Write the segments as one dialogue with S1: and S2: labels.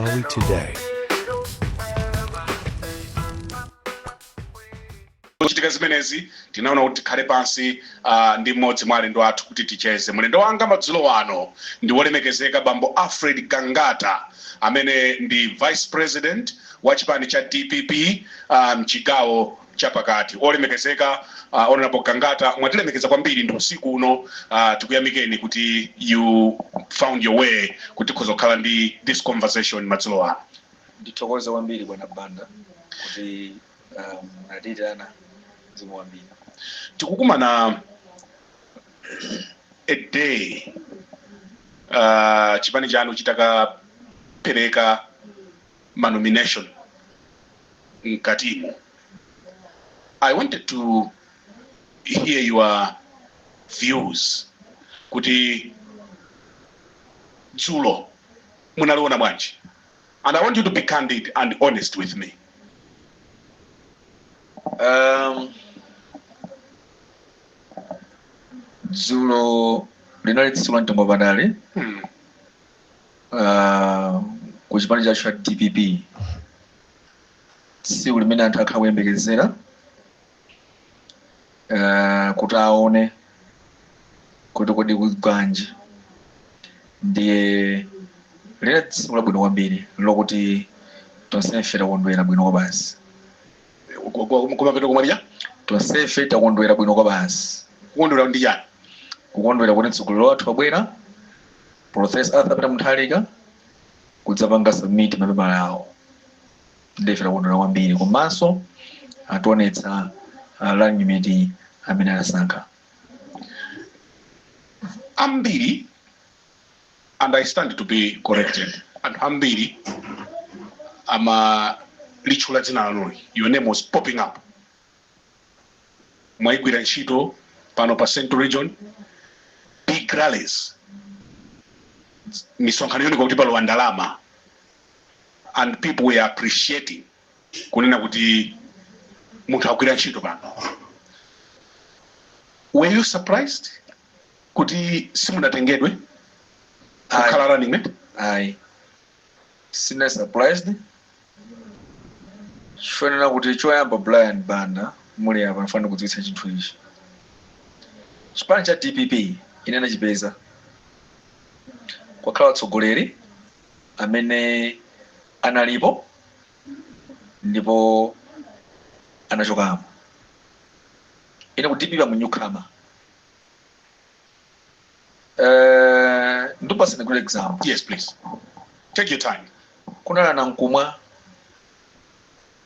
S1: Malawi Today.
S2: Zochitika zimenezi tinaona kuti tikhale pansi ndi mmodzi mwa alendo athu kuti ticheze. Mlendo wanga madzulo ano ndi wolemekezeka bambo Alfred Gangata, amene ndi vice president wa chipani cha DPP mchigawo chapakati. Olemekezeka Honorable Gangata, mwatilemekeza kwambiri ndi usiku uno. Tikuyamikeni kuti you found your way kuti tikhoza kukhala ndi this conversation madzulo ano.
S3: Ndithokoze kwambiri, bwana Banda, kuti munatiyitana. Zikomo kwambiri.
S2: Tikukumana a day chipani chanu chitakapereka ma nomination mkatimo. I wanted to hear your views kuti dzulo munaliona bwanji, and I want you to be candid and honest with me.
S3: Dzulo linali tsiku la mtengo wapatali ku chipani chathu cha DPP, tsiku limene anthu akhala kuyembekezera kuti aone kuti kodi kugwanji. Ndiye linali tsiku labwino kwambiri lokuti tonsefe takondwera bwino kwabasi.
S2: Kumapeto kumwalira.
S3: Tonsefe takondwera bwino kwabasi.
S2: Kukondwera ndi chani?
S3: Kukondwera kuti mtsogoleri wathu wabwera, Professor Arthur Peter Mutharika, kudzapanga submit mapepala awo. Ndife takondwera kwambiri, komanso ationetsa running mate amene anasankha.
S2: Ambiri, and I stand to be corrected, anthu ambiri amalitchula dzina lanuli. Your name was popping up. Mwayigwira ntchito pano pa Central Region, big rallies, misonkhano yooneka kuti palowa ndalama, and people were appreciating kunena kuti munthu agwira ntchito pano. Were you surprised kuti simunatengedwe kukhala running mate?
S3: Ayi, sine surprised. Chifanira kuti choyamba, Brian Banda, muli apa, ndifuna kudziwitsa chinthu ichi. Chipani cha DPP ine nachipeza kwakhala atsogoleri amene analipo ndipo anachokamo. Ine ku DPP am a newcomer. Ndipaseni a good example.
S2: Yes, please, take your time.
S3: Kunali Nankumwa,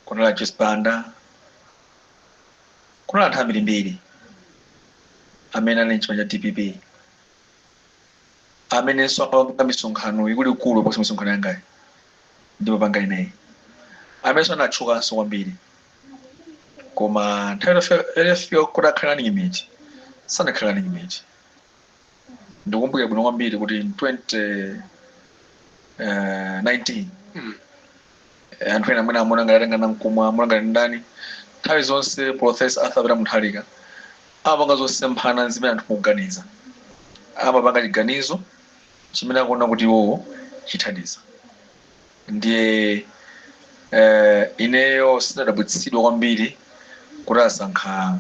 S3: kunali Joyce Banda, kunali anthu ambirimbiri amene ali mchipani cha DPP, amenenso amapanga misonkhano ikuluikulu posa misonkhano yangayi ndimapanga ineyi, amenenso anatchukanso kwambiri, koma nthawi yofika kuti akhale running mate, sanakhale running mate. Ndikumbukira bwino kwambiri kuti in 2019 anthu ena amene amuna ngati atenga Nankumwa, amuna ngati ndani. Nthawi zonse Professor Arthur Peter Mutharika amapanga zosemphana zimene anthu mukuganiza. Amapanga chiganizo chimene akuona kuti iwowo chithandiza. Ndiye ineyo sinadabwitsidwa kwambiri kuti asankha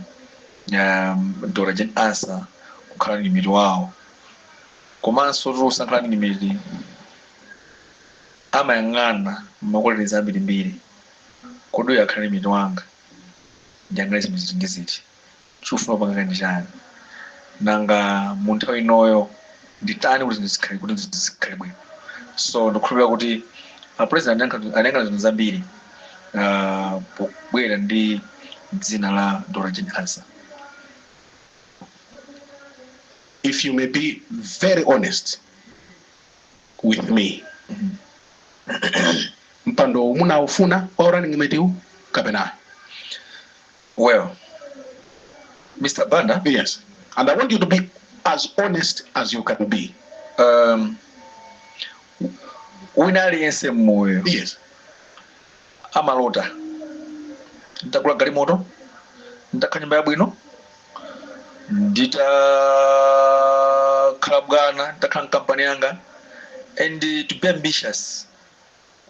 S3: Dr Jane Ansah kukhala running mate wawo. Komanso tikusankha running mate, amayang'ana ma qualities ambirimbiri. Kodi uyu akhale mate wanga, ndiyang'ane zinthu ziti ndi ziti? Chifuna kupanga ndi chani? Nanga mu nthawi inoyo nditani kuti zinthu zikhale bwino? So ndikukhulupirira kuti a president anayankha zinthu zambiri pobwera ndi dzina la Dr Jane Ansah.
S2: If you may be very honest with me, mpando munaufuna wa running mate uwu kapena?
S3: Well, Mr Banda.
S2: Yes, and I want you to be as honest as you can be.
S3: Wina aliyense mmoyo amalota nditagula galimoto, nditakhala nyumba yabwino, nditakhala bwana, nditakhala mkampani yanga. And to be ambitious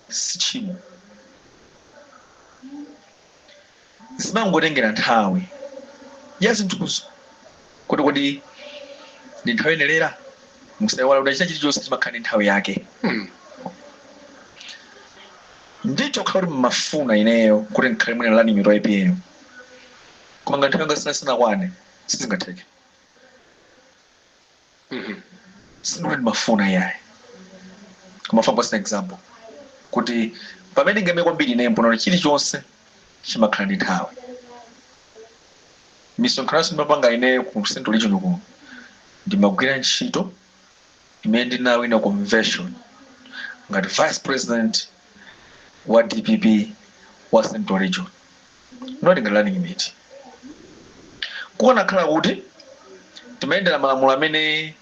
S3: Si tchimo, zimangotengera nthawi ya zinthuzo kuti kodi ndi nthawi yoyenerera. Musaiwala kuti china chilichonse chimakhala ndi nthawi yake. Ndithu kukhala kuti mmafuna ineyo kuti ndikhale mwina running mate wa APM, koma ngati nthawi yanga sinakwane, sizingatheke. Sindikuti ndimafuna iyayi, koma for an example kuti pamene ndingaime kwambiri ineyo mpono chilichonse chimakhala ndi nthawi. Misonkhano yonse ndimapanga ineyo ku Central Region kuno, ndimagwira ntchito imene ndinawina convention ngati vice president wa DPP wa Central Region, not ngati running mate. Kukanakhala kuti timayendera malamulo amene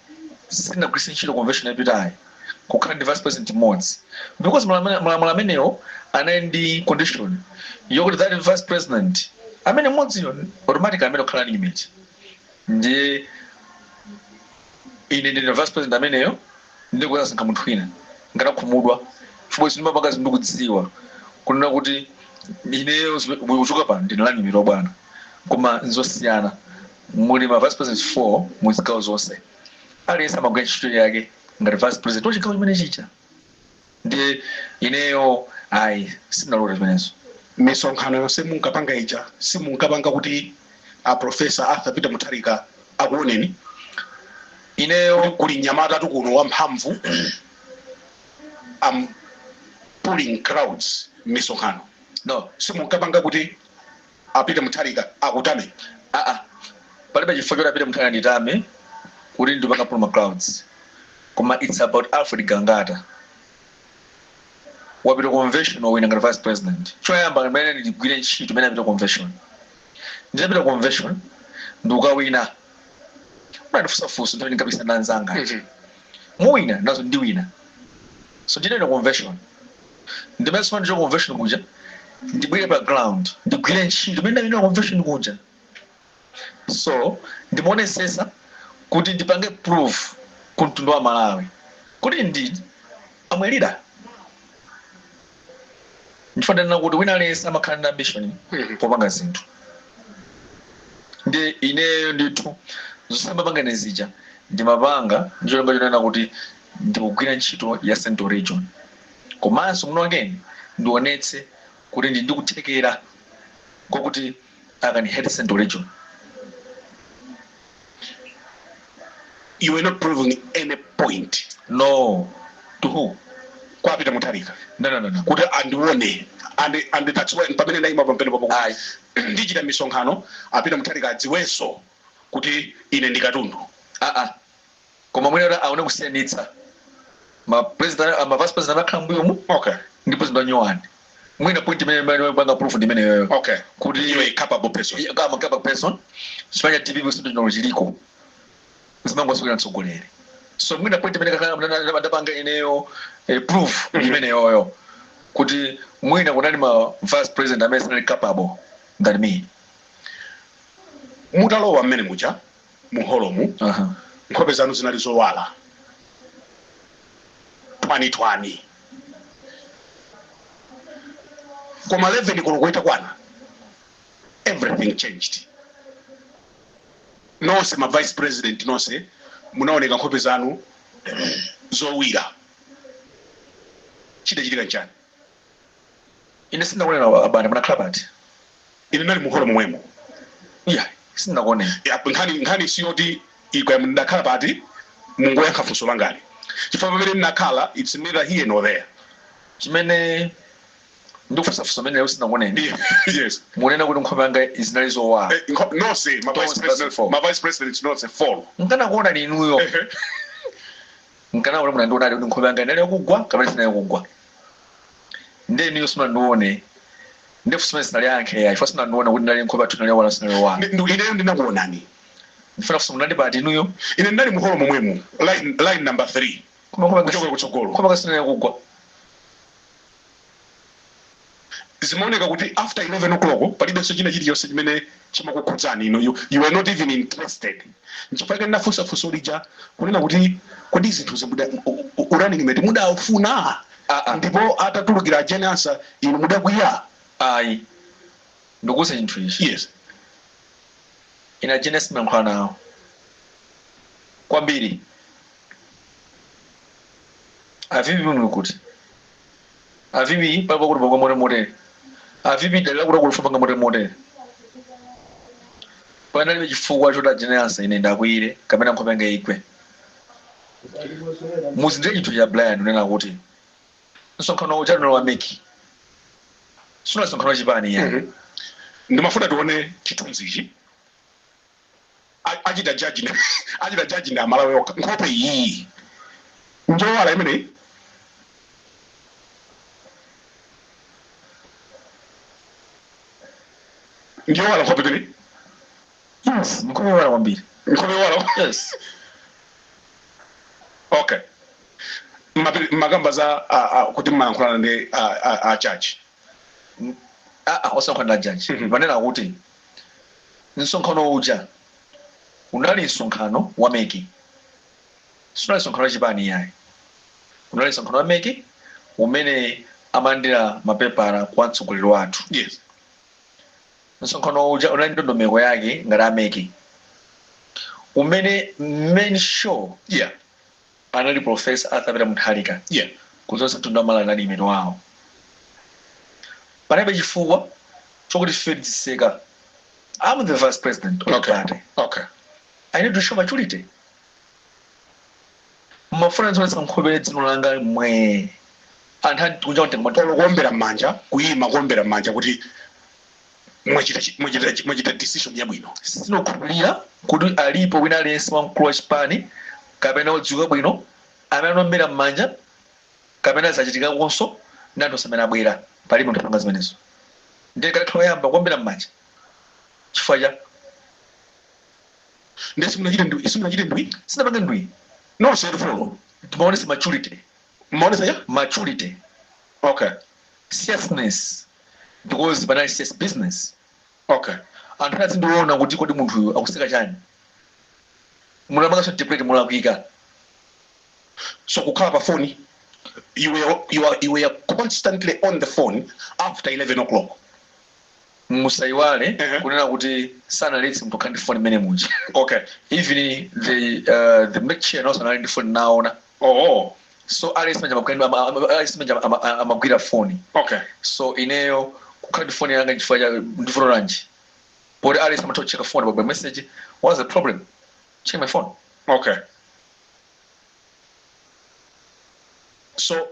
S3: sinagwiritse ntchito convention yapitayi, kukhala ndi vice president mmodzi, because malamulo amenewo anali ndi condition yokuti that vice president amene mmodziyo automatically amene kukhala running mate. Ndiye ine ndine vice president ameneyo, ndikusankha munthu wina ngatakhumudwa, chifukwa sindimapanga zinthu ndikudziwa kunena kuti ineyo kuchoka pano ndine running mate wa bwana. Koma nzosiyana, muli ma vice president 4 mu zigawo zonse, aliyense amagwira ntchito yake ngati vice president wachigawo chimene chicha. Ndiye ineyo ayi, sindinalote zimenezo.
S2: Misonkhano yonse munkapanga ija, simunkapanga kuti a Professor Arthur Peter Mutharika akuoneni?
S3: Ineyo
S2: kuli mnyamata tukuno wamphamvu, am pulling crowds misonkhano?
S3: No.
S2: Simunkapanga kuti a Peter Mutharika akutame?
S3: Aa, palibe chifukwa choti a Peter Mutharika nditame kuti ndipanga pull ma crowds, koma it's about Alfred Gangata wapita convention, wawina ngati vice president. Choyamba imene ndigwire ntchito imene apita convention, nditapita convention ndikukawina, unandifunsafunsa nthawi ndingapisa ndi anzanga, muwina nazo, ndiwina. So ndinene convention, ndimenso ndicho convention kuja, ndibwere pa ground, ndigwire ntchito imene ndawina convention kuja. So ndimaonesesa kuti ndipange proof ku mtundu wa Malawi kuti indeed I'm a leader. Ndifanana kuti wina aliyense amakhala ndi ambition popanga zinthu. Ndi ineyo ndithu zosambapanga nezija ndimapanga ndicholinga chonena kuti ndikugwira ntchito ya Central Region, komanso muno wangeni ndionetse kuti ndi ndikuthekera kokuti I can head Central Region.
S2: You were not proving any point?
S3: No. To who?
S2: Kwa Peter Mutharika.
S3: No.
S2: Kuti andione, and that's why pamene ndayima pamene papo
S3: Ayi.
S2: ndichita misonkhano, a Peter Mutharika adziwenso kuti ine ndi katundu.
S3: Ah ah, koma mwina kuti aone kusiyanitsa ma president, ma vice president akhala mbuyomu ndi president wanyowani. Mwina point imene panga proof ndi imeneyoyo.
S2: Kuti you are a capable person.
S3: Kama capable person, chipani cha DPP chino chiliko zimangosukira mtsogoleri. So mwina point imene kakhala ndapanga ineyo proof imeneyoyo kuti mwina kunali ma vice president amene sanali capable than me.
S2: Mutalowa mmene muja muholomu, nkhope zanu zinali zowala twani twani, koma 11 koloko itakwana everything changed. Nonse ma vice president nonse munaoneka nkhope zanu zowira. Chidachitika nchani?
S3: Ine sindinakuonera, abana, munakhala pati?
S2: Ine ndali muholo momwemo.
S3: Yeah, sindinakuonera.
S2: Ya, nkhani siyoti ikwa ndakhala pati, mungoyankha funso langali, chifukwa pamene ndinakhala it's neither here nor there.
S3: Chimene ndikufunsafunsa amene lero sindinakuoneni.
S2: Yes.
S3: Munena kuti nkhope yanga zinali zowala?
S2: Nonse ma vice
S3: Tonse,
S2: president,
S3: four.
S2: Ma vice president nonse four.
S3: Nkanakuona ni inuyo, nkanaona munandionadi kuti nkhope yanga inali yakugwa kapena sinali yakugwa. Ndiye inuyo simunandione, ndiye funso sinaliyankhe ya ifo sinandione kuti ndali nkhope yathu inali yowala, sinali yowala.
S2: Ineyo ndinakuonani.
S3: Ndifuna funso, munali pati inuyo?
S2: Ine ndinali muholo momwemo, line number 3.
S3: Koma nkhope yanga
S2: kuchoka kutsogolo.
S3: Nkhope yanga sinali yakugwa.
S2: Zimaoneka kuti after 11 o'clock palibenso china chilichonse chimene chimakukhudzani ino. You were not even interested. Nchifukwa chake ndinafunsa funso lija kunena kuti kodi zinthu zimuda running mate mudaufuna?
S3: Ah, ah.
S2: Ndipo atatulukira Jane Ansah, inu mudakwiya?
S3: Ayi, ndikuuze chinthu ichi.
S2: Yes.
S3: Ine Jane simayankhula nawo kwambiri. A VP muli kuti a VP palipo kuti panga motere motere, a VP dalila kuti akulifa panga motere motere. Panalibe chifukwa choti a Jane Ansah ine ndakwiyire kapena nkhope yanga igwe. Muzindire chinthu cha Brian, unena kuti msonkhano uja unali wa MEC, sunali msonkhano wachipani ya.
S2: Ndimafuna tione chithunzi ichi. Achita judge ndi Amalawi okha. Nkhope iyi njowala imeneyi. Njowala nkhope imeneyi.
S3: Yes, nkhope yowala kwambiri.
S2: Nkhope yowala.
S3: Yes.
S2: Okay. Makamba za kuti mmayankhulana ndi a judge.
S3: Ah, ah, osayankhula ndi ajaji. Manena kuti msonkhano uja unali msonkhano wa MEC, sunali msonkhano wachipani yayi. Unali msonkhano wa MEC umene amalandira mapepala kwa mtsogoleri wathu. Msonkhano uja unali ndondomeko yake ngati a MEC, umene main show anali Professor Arthur Peter Mutharika, kuzonse mtundu wa Malawi anali imene wawo. Panalibe chifukwa chokuti ife tiziseka. I'm the vice president of the party. I need to show maturity. Mafuna nzonetsa nkhope, dzino langa mwe, anthu antikunja kutenga.
S2: Olo kuombera m'manja, kuyima kuombera m'manja kuti mwachita decision yabwino.
S3: Sinokhulupirira kuti alipo wina aliyense wamkulu wa chipani kapena wodziwika bwino amene anombera m'manja kapena zachitikakonso ndi anthu amene abwera. Palibe munthu apanga zimenezo. Ndiye kalekhala oyamba kuombera m'manja chifukwa cha
S2: Ndiye simunachite ndwi, simunachite ndwi?
S3: Sinapange ndwi.
S2: Nonse four.
S3: Timaonesa maturity.
S2: Maonesa ya
S3: maturity. Seriousness, because panali serious business. Anthu azindiona kuti kodi munthuyu akuseka chani? Munamakaso interpret mulakwika.
S2: So kukhala pa phone, you were constantly on the phone after 11 o'clock?
S3: Musayiwale kunena kuti sanaletse munthu kukhala ndi phone imene muja. Even the MEC chair also anali ndi phone, naona. So aliyense manja aliyense manja amagwira phone. So ineyo kukhala ndi phone yanga chifukwa cha ndivuto lanji poti aliyense amatha kucheka phone pa message? What's the problem? Check my phone.
S2: Okay, so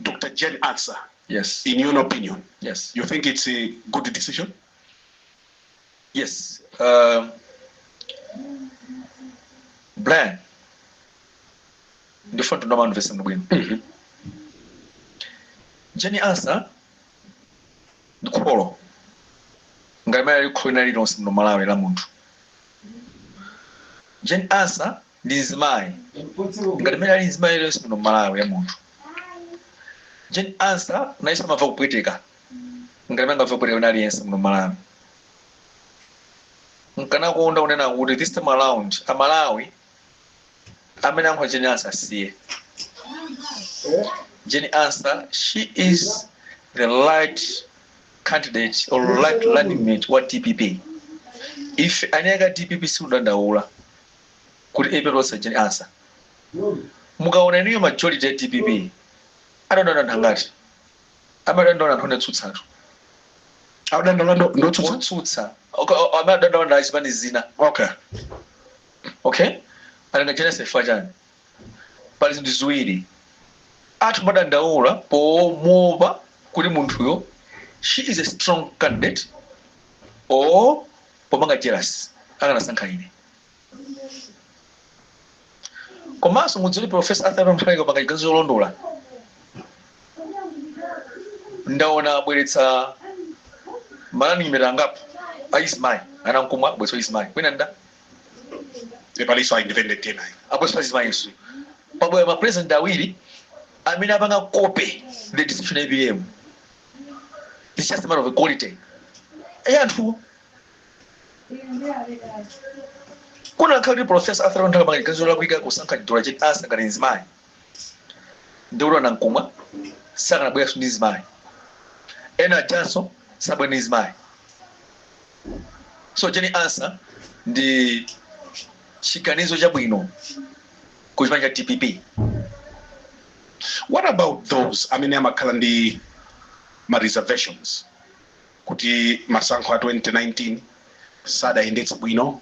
S2: Dr. Jane Ansah,
S3: Yes.
S2: in your opinion,
S3: Yes.
S2: you think it's a good decision?
S3: Yes. Brian, ndifuna tundomamvesa bwino. Jane Ansah ndi kholo ngati mene ali kholo lililonse muno Malawi la munthu. Jane Ansah ndi mzimayi ngati mene ali mzimayi lililonse muno Malawi ya munthu. Jane Ansah nayenso amamva kupweteka ngati mene angamva kupweteka wina aliyense muno Malawi. Nkanakonda kunena kuti this time around Amalawi amene ankhola Jane Ansah asiye. Jane Ansah, she is the right candidate or right running mate wa DPP. If anayaka DPP sikudandaula kuti ipetolose Jane Ansah. Mukaona iniyo majority ya DPP adandaula anthu angati? Amadandaula anthu onetsutsatu.
S2: Adandaula ndotsutsa?
S3: Otsutsa. Okay, amadandaula ndi achipani zina. Okay, atenga Jane chifukwa chani? Pali zinthu ziwiri. Athu madandaula pomopa kuti munthuyo, she is a strong candidate, or pomanga jealous akanasankha ine. Komanso mudziwiri Professor Arthur Mutharika panga chiganizo cholondola. Ndaona abweretsa ma running mate angapo azimayi. Anamkumwa abweretsa azimayi kwina nda
S2: Paliso independent ena.
S3: Abweretsa azimayinso. Pabwera ma president awiri amene apanga copy the decision ya APM. It's just a matter of quality ya anthuwo. Kuna kuti Professor Arthur Mutharika panga chiganizo cholakwika kusankha Dr. Jane Ansah ngati mzimayi. Ndikuti anamkumwa sakanabweranso ndi mzimayi, ena ajanso sabwera ndi mzimayi. So Jane Ansah ndi chiganizo chabwino ku chipani cha DPP.
S2: What about those amene amakhala ndi ma reservations kuti masankho a 2019 sadayendetse bwino,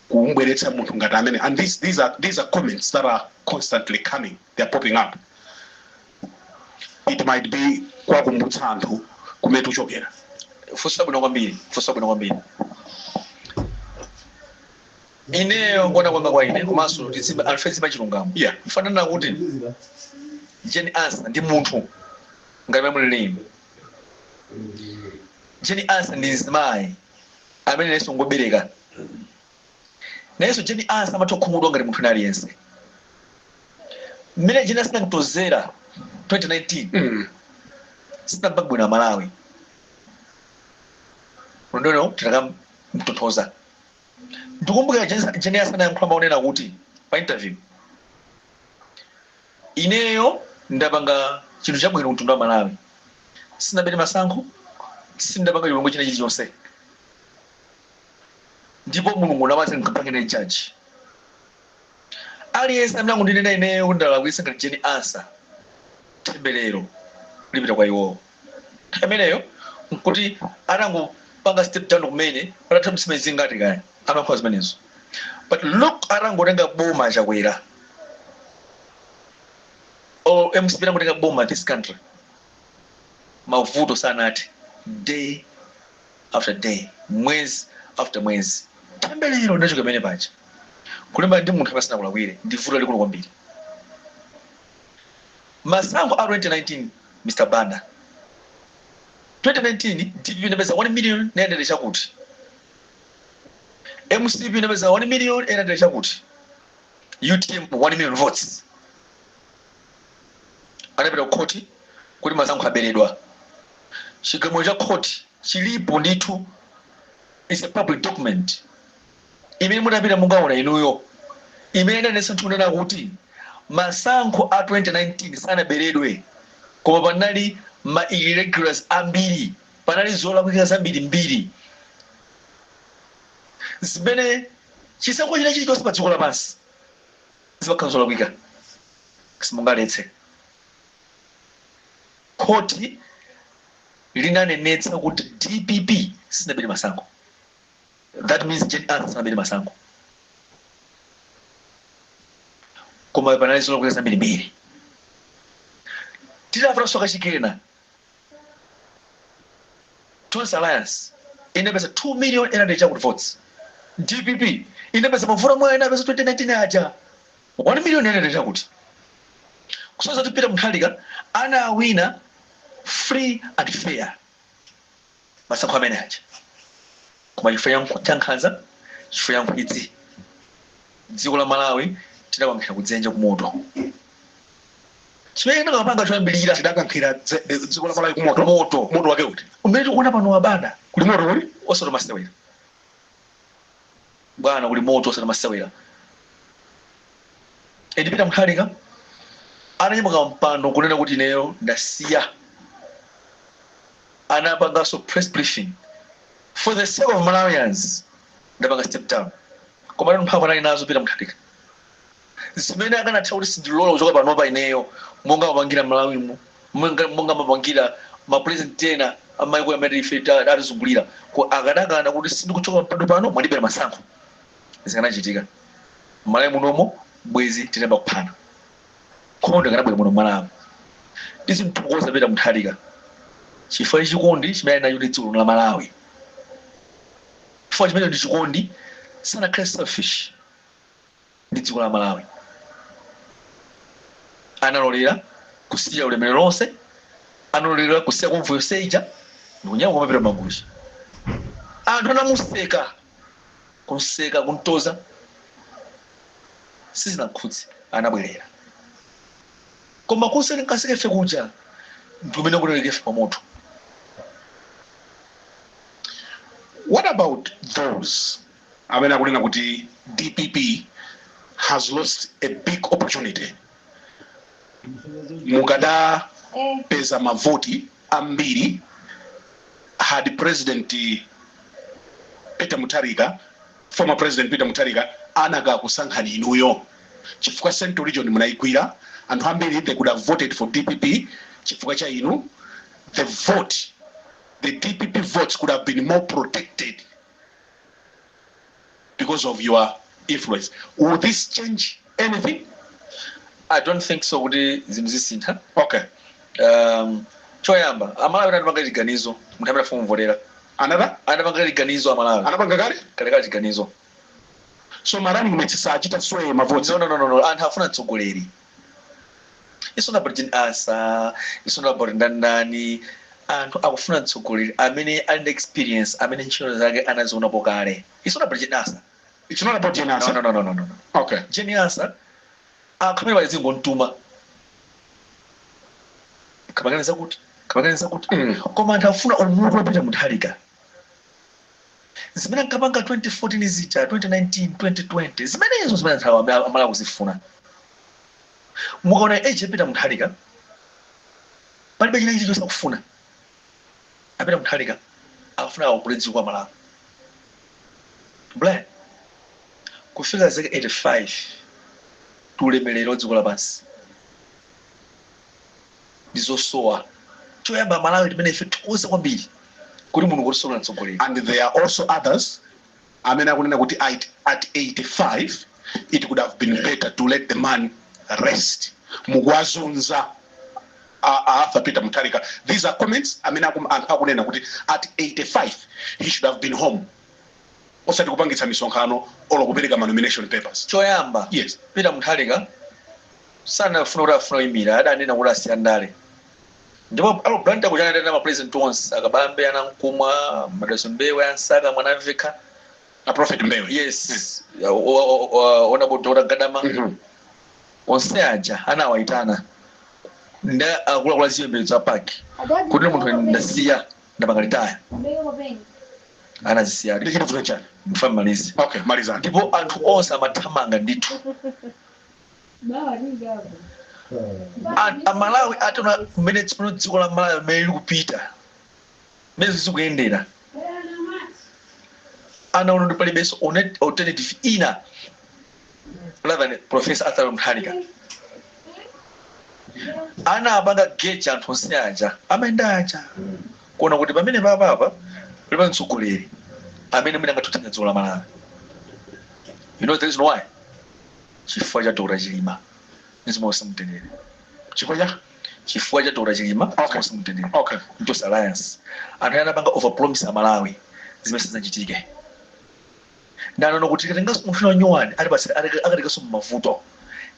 S2: kumbweretsa munthu ngati amene? And these are comments that are constantly coming, they are popping up. It might be kwakumbutsa anthu kumene tikuchokera.
S3: Funso bwino kwambiri, funso bwino kwambiri. Ineyo kuona kwanga kwa ine, komanso tizimba anthu tiziba chilungamo, fanana kuti Jane Ansah ndi munthu ngati pamwe lino. Jane Ansah ndi mzimayi amene nayenso ngobereka, nayenso Jane Ansah amatha kukhumudwa ngati munthu ina aliyense. Mmene Jane Ansah anatozera 2019, sinampa bwino Amalawi. Ulendolo titakamtonthoza. Ndikumbukira Jane Ansah anayankhula maonena kuti pa interview, "Ineyo ndapanga chinthu chabwino mtundu wa Malawi, sinabere masankho, sindapanga chilongo china chilichonse, ndipo Mulungu ndamati nkapangene judge aliyense amene akundinena ineyo kuti ndalakwitsa ngati Jane Ansah, temberero lipita kwa iwowo." Nthawi imeneyo nkuti atangopanga step down kumene, patatha msimezi zingati kaya amayankhula zimenezo. But look, atangotenga boma Chakwera or MCP, atangotenga boma this country, mavuto sanati, day after day, mwezi after mwezi. Temberero linachoka pamene paja. Kulemba ndi munthu amene kulakwire ndi vuto lalikulu kwambiri. Masankho a 2019, Mr Banda, 2019 DPP inapeza 1 million 900 chakuti, MCP inapeza 1 million 800 chakuti, UTM 1 million votes. Anapita ku khoti kuti masankho aberedwa. Chigamulo cha khoti chilipo ndithu, is a public document imene mutapita mungaona inuyo, imene inanenso ntikunena kuti masankho a 2019 sanaberedwe, koma panali ma irregulars ambiri, panali zolakwika zambiri mbiri zimene chisankho china chilichonse pa dziko lapansi zimakhala zolakwika, simungaletse. Khoti linanenetsa kuti DPP sinabere masankho. That means Jane Ansah sanabere masankho, koma panali zolakwika zambirimbiri. Titavotanso kachikena, Tonse Alliance inapeza 2 million 800 chakuti votes, DPP inapeza mavuto mwayo, inapeza 2019 aja 1 million 800 chakuti. Kusoza kuti Peter Mutharika anawina free and fair masankho amene aja, koma chifukwa cha nkhanza, chifukwa cha nkhwidzi, dziko la Malawi tidakankhira kudzenje kumoto. Chimene ndakapanga choyambirira,
S2: Tidakankhira dziko la Malawi kumoto?
S3: Moto.
S2: Moto wake uti?
S3: Umene tikuona pano, wabanda.
S2: Kuli moto kuli?
S3: Osati masewera, bwana, kuli moto osati masewera. Edi Peter Mutharika ananyamuka mpando kunena kuti ineyo ndasiya, anapanganso press briefing, "For the sake of Malawians, ndapanga step down." Koma lero mphamvu anali nazo Peter Mutharika zimene akanatha kuti sindilola kuchoka panopa ineyo, monga mapangira Malawimo, monga mapangira mapresident ena amaiko amene ife atizungulira, akadakana kuti sindikuchoka mpando pano, mwandibera masankho, zikanachitika Malawi munomo bwezi tinayamba kuphana, nkhondo ikanabwera muno Malawi. Tizimthokoza Peter Mutharika chifukwa chikondi chimene ali nacho ndi dziko lino la Malawi, chifukwa chimene ndi chikondi, sanakhale selfish ndi dziko la Malawi. Analolera kusiya ulemerero lonse, analolera kusiya convoy yonse ija ndikunyamuka kumapita Mangochi. Anthu anamuseka, kunseka, kuntoza, sizinamkhudze, anabwerera. Koma kuseni nkaseke ife kuja ndikumene kunaleka ife pamoto.
S2: What about those amene akunena kuti DPP has lost a big opportunity? Mukadapeza mavoti ambiri had President Peter Mutharika, former President Peter Mutharika, anakakusankhani inuyo, chifukwa Central Region munayigwira. Anthu ambiri, they could have voted for DPP chifukwa cha inu. The vote, the DPP votes could have been more protected because of your influence. Will this change anything?
S3: I don't think so kuti zinthu zisintha. Choyamba, Amalawi anapanga chiganizo munthu amene afuna kumvotera.
S2: Another?
S3: Anapanga chiganizo Amalawi.
S2: Anapanga kale.
S3: Kalekale chiganizo.
S2: So ma running mates sachita sway mavotes?
S3: No, anthu afuna mtsogoleri. It's not about Jane Ansah, it's not about ndandani. Anthu akufuna mtsogoleri amene ali ndi experience, amene ntchito zake anazionapo kale. It's not about Jane Ansah.
S2: It's not about Jane Ansah?
S3: No. Jane Ansah akhamene palizingomtuma kapanganiza kuti kapanganiza kuti. Koma anthu afuna umutu wapita Mutharika, zimene ankapanga 2014 zija, 2019, 2020, zimenezo zimene anthu amala kuzifuna. Mukaona age yapita Mutharika, palibe china chilichonse akufuna. Apita Mutharika akufuna akugule dziko Malawi. Brian, kufika zaka 85, tulemerero dziko lapansi ndi zosowa. Choyamba, Malawi timene ife tikoze kwambiri kuti Mulungu kutisola mtsogoleri.
S2: And there are also others amene akunena kuti at 85 it could have been better to let the man rest, mukuwazunza Arthur Peter Mutharika. These are comments amene anthu akunena kuti at 85 he should have been home, osati kupangitsa misonkhano olo kupereka ma nomination papers.
S3: Choyamba, Peter Mutharika sanafuna kuti afuna kuyimira, adanena kuti asiya ndale. Ndipo alo Blantyre kuchanatena ma president onse, Akabambe, Anamkumwa, Madalitso Mbewe, Ansaka, Mwanamvekha.
S2: A Prophet Mbewe.
S3: Yes, Honorable Dr. Gadama. Onse aja anawayitana nda akuluakulu zipembedzo apaki kuti munthu ndasiya, ndapanga retire, anazisiya.
S2: Ndichitafuta chani?
S3: Mfa malizi.
S2: Okay, malizani.
S3: Ndipo anthu onse amathamanga ndithu. Amalawi ataona kumene tsopano dziko la Malawi mmene likupita, mmene zikuyendera, anaona kuti palibenso alternative ina rather than Professor Arthur Mutharika. Anapanga gauge anthu onse aja amayenda aja kuona kuti pamene papapa palibe mtsogoleri amene mwina angathe dziko la Malawi. You know the reason why? Chifukwa cha Dr. Chilima, mzimu mtendere.
S2: Chifukwa cha?
S3: Chifukwa cha Dr. Chilima, mzimu mtendere. Tonse Alliance, anthu anapanga overpromise Amalawi zimene sizachitike. Ndanono kuti tikatenganso munthu wa nyuwani akatenganso mmavuto,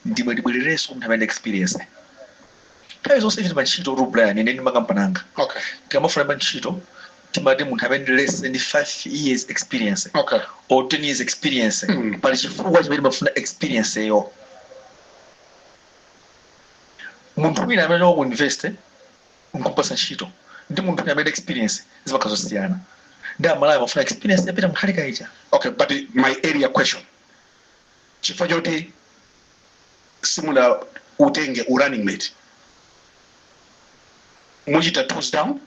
S3: ndimwe tibwererenso munthu amene experience nthawi zonse. Ife pantchito tu, Brian, ine ndi makampani anga, tikamafuna pa ntchito timati munthu amene less than 5 years experience or 10 years experience. Pali chifukwa chimene timafuna experience yo. Munthu wina amene waku university nkumpasa ntchito ndi munthu wina amene experience, zimakhala zosiyana. Ndi Amalawi amafuna experience yapita Mutharika ija.
S2: Okay, but my area question, chifukwa choti simuna utenge u running mate, muchita toes down?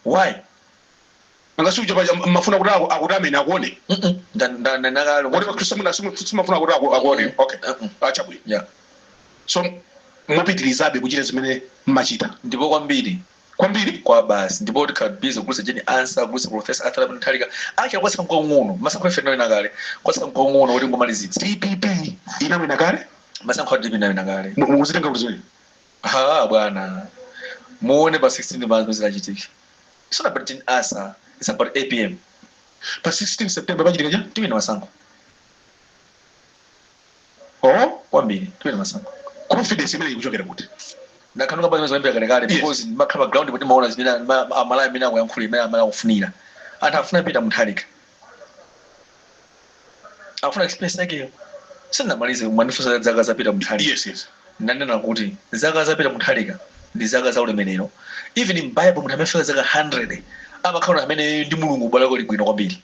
S3: Why?
S2: Angasuja mafuna kuti akuti amene akuone.
S3: Ndanakale.
S2: Kuti simafuna kuti akuone, okay. Achabwino.
S3: Yeah.
S2: So mupitirizabe kuchita zimene mmachita?
S3: Ndipo kwambiri.
S2: Kwambiri.
S3: Kwa basi. Ndipo tikhala busy kugulitsa Jane Ansah, kugulitsa Professor Arthur Mutharika. Actually, kwasika mkong'ono masankho ife tinawina kale, kwasika mkong'ono kuti ngomalizitsa.
S2: DPP inawina kale?
S3: Masankho a DPP inawina kale.
S2: Mukuzitenga kuti zimene?
S3: Ha, bwana, muone pa 16 pa zinachitika. It's not about Jane Ansah, it's about APM.
S2: Pa 16 September pachitika cha?
S3: Tiwina masankho.
S2: Oh.
S3: Kwambiri, tiwina masankho.
S2: Confidence imene ikuchokera kuti?
S3: Ndakhanuka pa zimene zoyambira kalekale. Because ndimakhala pa ground kuti maona zimene Amalawi amene akuyankhula, imene Amalawi akufunira. Anthu afuna Peter Mutharika, afuna experience yakeyo. Sindinamalize, mwandifunsa zaka za Peter Mutharika.
S2: Yes.
S3: Ndanena kuti zaka za Peter Mutharika ndi zaka za ulemerero. Even in Bible, munthu amene afika zaka 100 amakhala amene ndi Mulungu bwalako libwino kwambiri.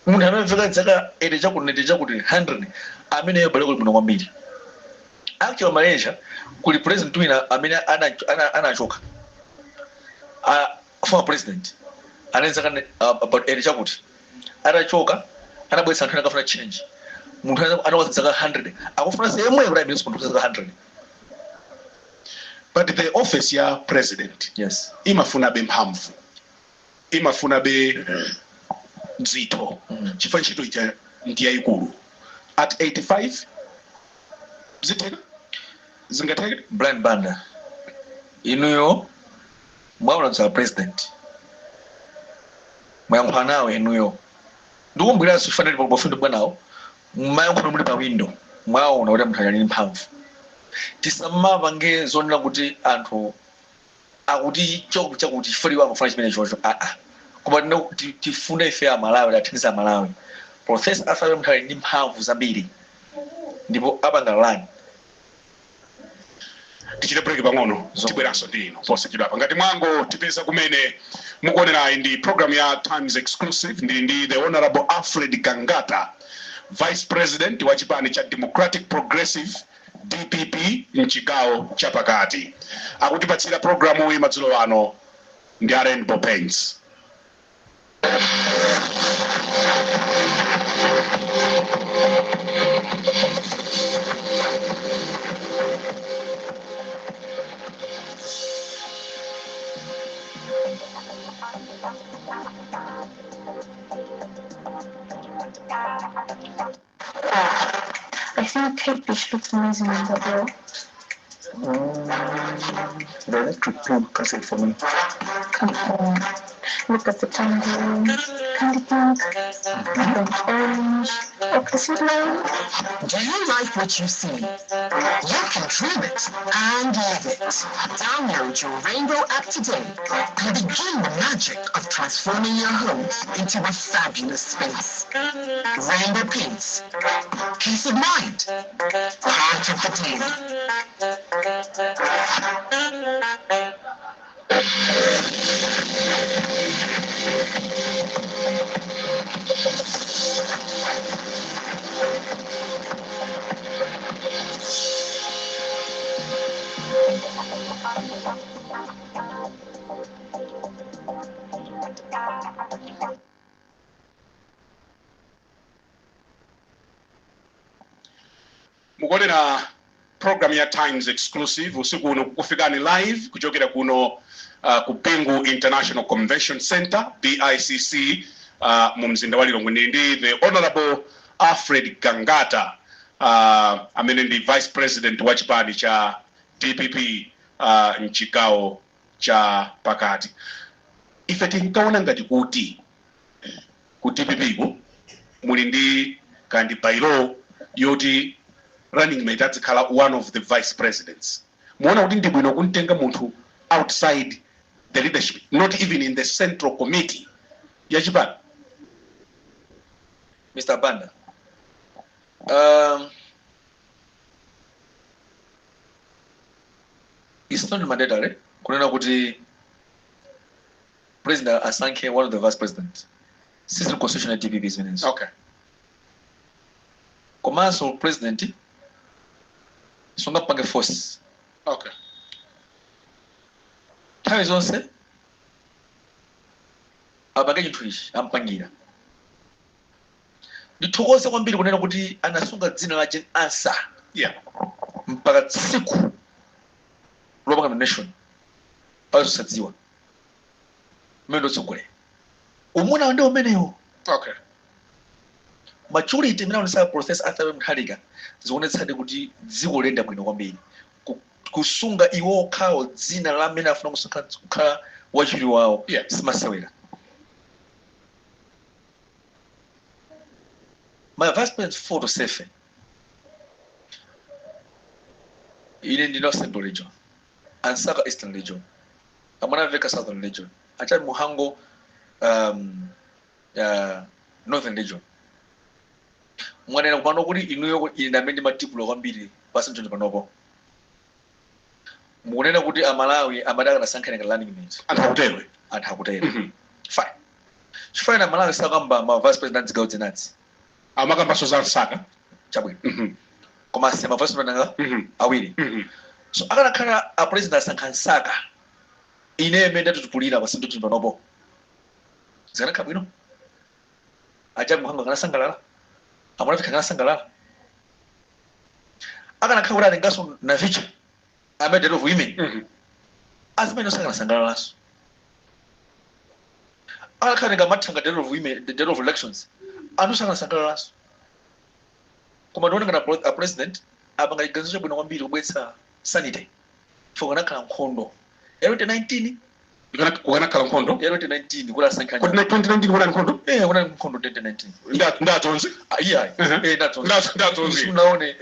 S3: Munthu amene afika zaka 80 chakuti, 90 chakuti, 100, ameneyo bwalako libwino kwambiri. Actually, Malaysia kuli president wina amene anachoka, former president anali zaka about 80 chakuti. Atachoka anabweretsa anthu ena akafuna change. Munthu anakwaza zaka 100, akufuna seyemweyo kuti ayimirenso munthu zaka 100.
S2: But the office ya president imafunabe mphamvu, imafunabe dzitho, chifukwa ntchito ija ndi yayikulu. At 85 zitheka? Zingatheke?
S3: Brian Banda, inuyo mwaona za president, mwayankhula nawe inuyo, ndikumbwiranso chifanira pafundi bwanawo mmayankhula muli pa window, mwaona kuti munthu ali ndi mphamvu. Tisamapange zonena kuti anthu akuti choku chakuti chifukwa amafuna chimene chocho, aa. Koma tifune ife Amalawi, athandize Amalawi. Professor Arthur Mutharika ndi mphamvu zambiri ndipo apanga lani.
S2: Tichite break pang'ono, tibweranso ndi inu posachedwapa. Ngati mwango tipeza kumene mukuonerayi, ndi program ya Times Exclusive. Ndili ndi the Honorable Alfred Gangata, vice president wa chipani cha Democratic Progressive, DPP, mchigawo chapakati. Akutipatsira programu iyi madzulo ano ndi a Rainbow Paints.
S1: I think Kate Beach looks amazing in that role.
S4: The electric blue cuts it for me.
S1: Come on. Look at the tango, candy pink, burnt orange, opposite line.
S5: Do you like what you see? You can dream it and live it. Download your Rainbow app today and begin the magic of transforming your home into a fabulous space. Rainbow Paints. Peace of mind. Part of the deal.
S2: Mukuonera program ya Times Exclusive usiku uno, kukufikani live kuchokera kuno ku Bingu International Convention Center, BICC, mu mzinda wa Lilongwe. Ndili ndi the Honorable Alfred Gangata, amene ndi vice president wa chipani cha DPP mchigawo cha pakati. Ife tinkaona ngati kuti ku DPP ku muli ndi kandi bylaw yoti running mate adzikhala one of the vice presidents. Muona kuti ndi bwino kumtenga munthu outside the leadership, not even in the central committee ya chipani?
S3: Mr Banda, it's not mandatory kunena kuti president asankhe one of the vice president. Sizili constitution ya DPP zimenezo. Komanso president sungapange force. Nthawi zonse apange chinthu ichi ampangira. Ndithokoze kwambiri kunena kuti anasunga dzina la Jane Ansah mpaka tsiku lopanga nomination, pazosadziwa mmene ndotsogolera umuna ndi umenewo. Maturity imene aonetsa Professor Arthur Mutharika zikuonetsadi kuti dziko liyenda bwino kwambiri. Kusunga iwo okhawo dzina la amene afuna kusankha kukhala wachiwiri wawo, simasewera. My vice president photo sefe, ine ndi North Central Region, Ansaka Eastern Region, Amwanamveka Southern Region, Achali Muhango Northern Region. Mwanena kupano kuti inuyo, ine ndamene ndimatipula kwambiri pa Central panopo. Mukunena kuti Amalawi amadaka nasankhani ngati running mate.
S2: Anthu akutero.
S3: Anthu akutero. Fine. Chifukwa Amalawi sakamba ma vice president azigawo zinazi.
S2: Amakambaso za Msaka.
S3: Chabwino. Koma asiya ma vice president anga awiri. So akanakhala a president asankha Msaka, ine imene ndatutupulira pasindoti panopo, zikanakhala bwino? Ajabu Mhango akanasangalala? Amunafika akanasangalala? Akanakhala kuti atenganso Navicha amene director of women, azimene osakanasangalalaso? Akanakhala atenga Mathanga, director of women, director of elections, anthu sakanasangalalaso? Koma ndione ngati a president apanga chiganizo chabwino kwambiri kubweretsa sanity, chifukwa kanakhala nkhondo ya 2019.
S2: Kukanakhala nkhondo.
S3: Ya 2019 kuti asankha.
S2: Kuti na 2019 kunali nkhondo?
S3: Eh, kunali nkhondo 2019.
S2: Ndatonze.
S3: Ah, iya. Eh, ndatonze.
S2: Ndatonze.
S3: Sunaone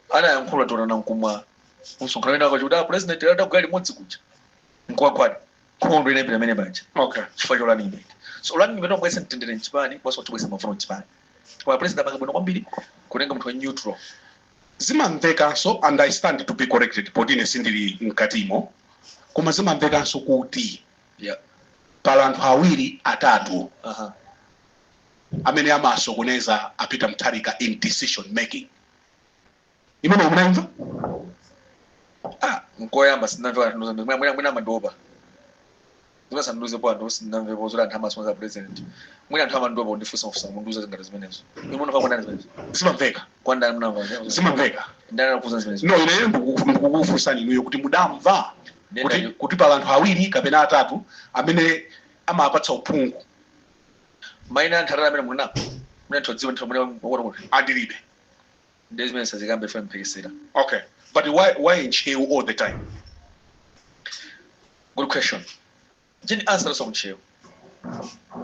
S3: anayankhula tona nankumwa msonkhano wina akachi kuti a president adagwira limodzi kuja nkuwagwada, nkhondo inapita amene paja chifukwa cha running mate. So running mate wabweretsa mtendere mchipani komanso kutibweretsa mavuto mchipani, koma president apanga bwino kwambiri kutenga munthu wa neutral.
S2: Zimamvekanso, and I stand to be corrected poti ine sindili mkatimo, koma zimamvekanso kuti pala anthu awiri atatu amene amasokoneza a Peter Mutharika in decision making. Imene munayimva?
S3: Ah, nkoyamba sindinamve anthu. Mwina amandopa zimasanduzepo anthu. Sindinamvepo zoti anthu amasokoneza president. Mwina anthu amandopa kundifunsa kufunsa kundiuza ngati zimenezo. Inu munamva kwandani zimenezo?
S2: Zimamveka.
S3: Kwandani munamva?
S2: Zimamveka.
S3: Ndani anakuuza zimenezo?
S2: No, ineyo ndikukufunsani inuyo kuti mudamva kuti pala anthu awiri kapena atatu amene amapatsa uphungu.
S3: Maina anthu atatu amene munapo, mune anthu adziwe nthawi mune kuti
S2: Andilibe.
S3: Ndi zimene sazikambe ife mphekesera.
S2: Okay, but why Ntcheu all the time?
S3: Good question. Jane Ansah losa kuNtcheu.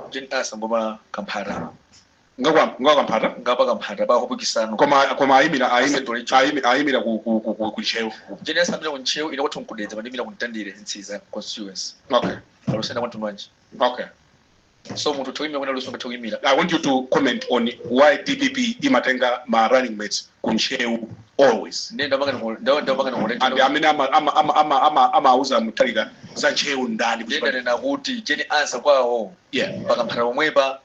S3: Jane Ansah ngoma Kamphata.
S2: Ngakwa Kamphata?
S3: Ngapa Kamphata pakupikisano.
S2: Koma ayimira
S3: Central Region.
S2: Ayimira ku Ntcheu.
S3: Jane Ansah amira kuNtcheu, ine kwathu nkudedza, pandimira kuMtandire Mtsiza constituency. Alusenda kwathu mwanji. So munthu utha kuyimira kwena luso ngathe kuyimira.
S2: I want you to comment on why DPP imatenga ma running mates ku Ntcheu always.
S3: Ndiye ndamanga
S2: And amene amauza Mutharika za Ntcheu ndani?
S3: Ndiye ndanena kuti Jane Ansah kwawo paKamphata pomwepa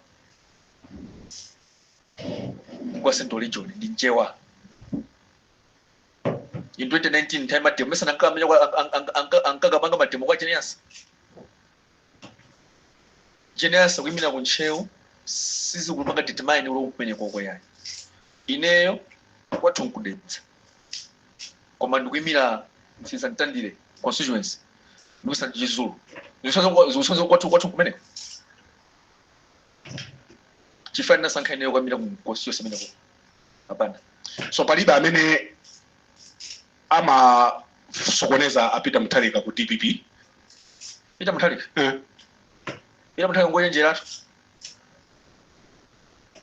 S3: kwa Central Region, ndi Nchewa. In 2019 time mademo mesana ankamenya ankakapanga mademo kwa Jane Ansah. Jane Ansah kuyimira ku Ntcheu sizikulupanga determine ulo kumene koko yayi. Ineyo kwathu nkudedza, koma ndikuyimira Mtsiza Mtandire constituency, ndikusa Chizulu, zikusonza kwathu kumeneko chifukwa ndinasankha ineyo kwamira ku constituency imeneko apana.
S2: So palibe amene amasokoneza a Peter Mutharika ku DPP?
S3: Peter Mutharika?
S2: Eh.
S3: Peter Mutharika ngochenjeratu.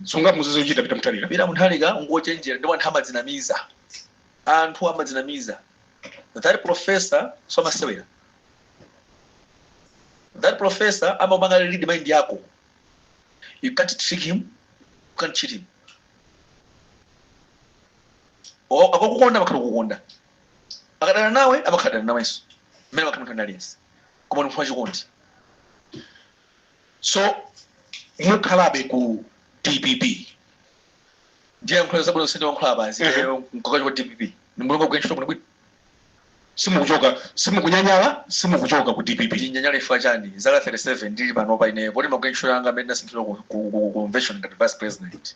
S2: Sungamuzize kuchita Peter Mutharika?
S3: Peter Mutharika ngochenjera, ndipo anthu amadzinamiza, anthu amadzinamiza. That professor so amasewera. That professor amapanga read mind yako. You can't trick him, you can't cheat him. Akakukonda amakhala kukukonda, akadana nawe amakhala nawenso mmene amakhala munthu aliyense, koma ndi munthu wachikondi.
S2: So mukhalabe ku DPP?
S3: Ndiye yankhula zabwino, sindiwankhula apansi. Mkakachi wa DPP ni mulungu kugwira ntchito bwinobwino.
S2: Simukuchoka, simukunyanyala, simukuchoka ku DPP?
S3: Ndinyanyala ifa chani? Zaka 37 ndili panopa ineyo, poti magwira ntchito yanga amene ndasankhidwa ku convention ngati vice president,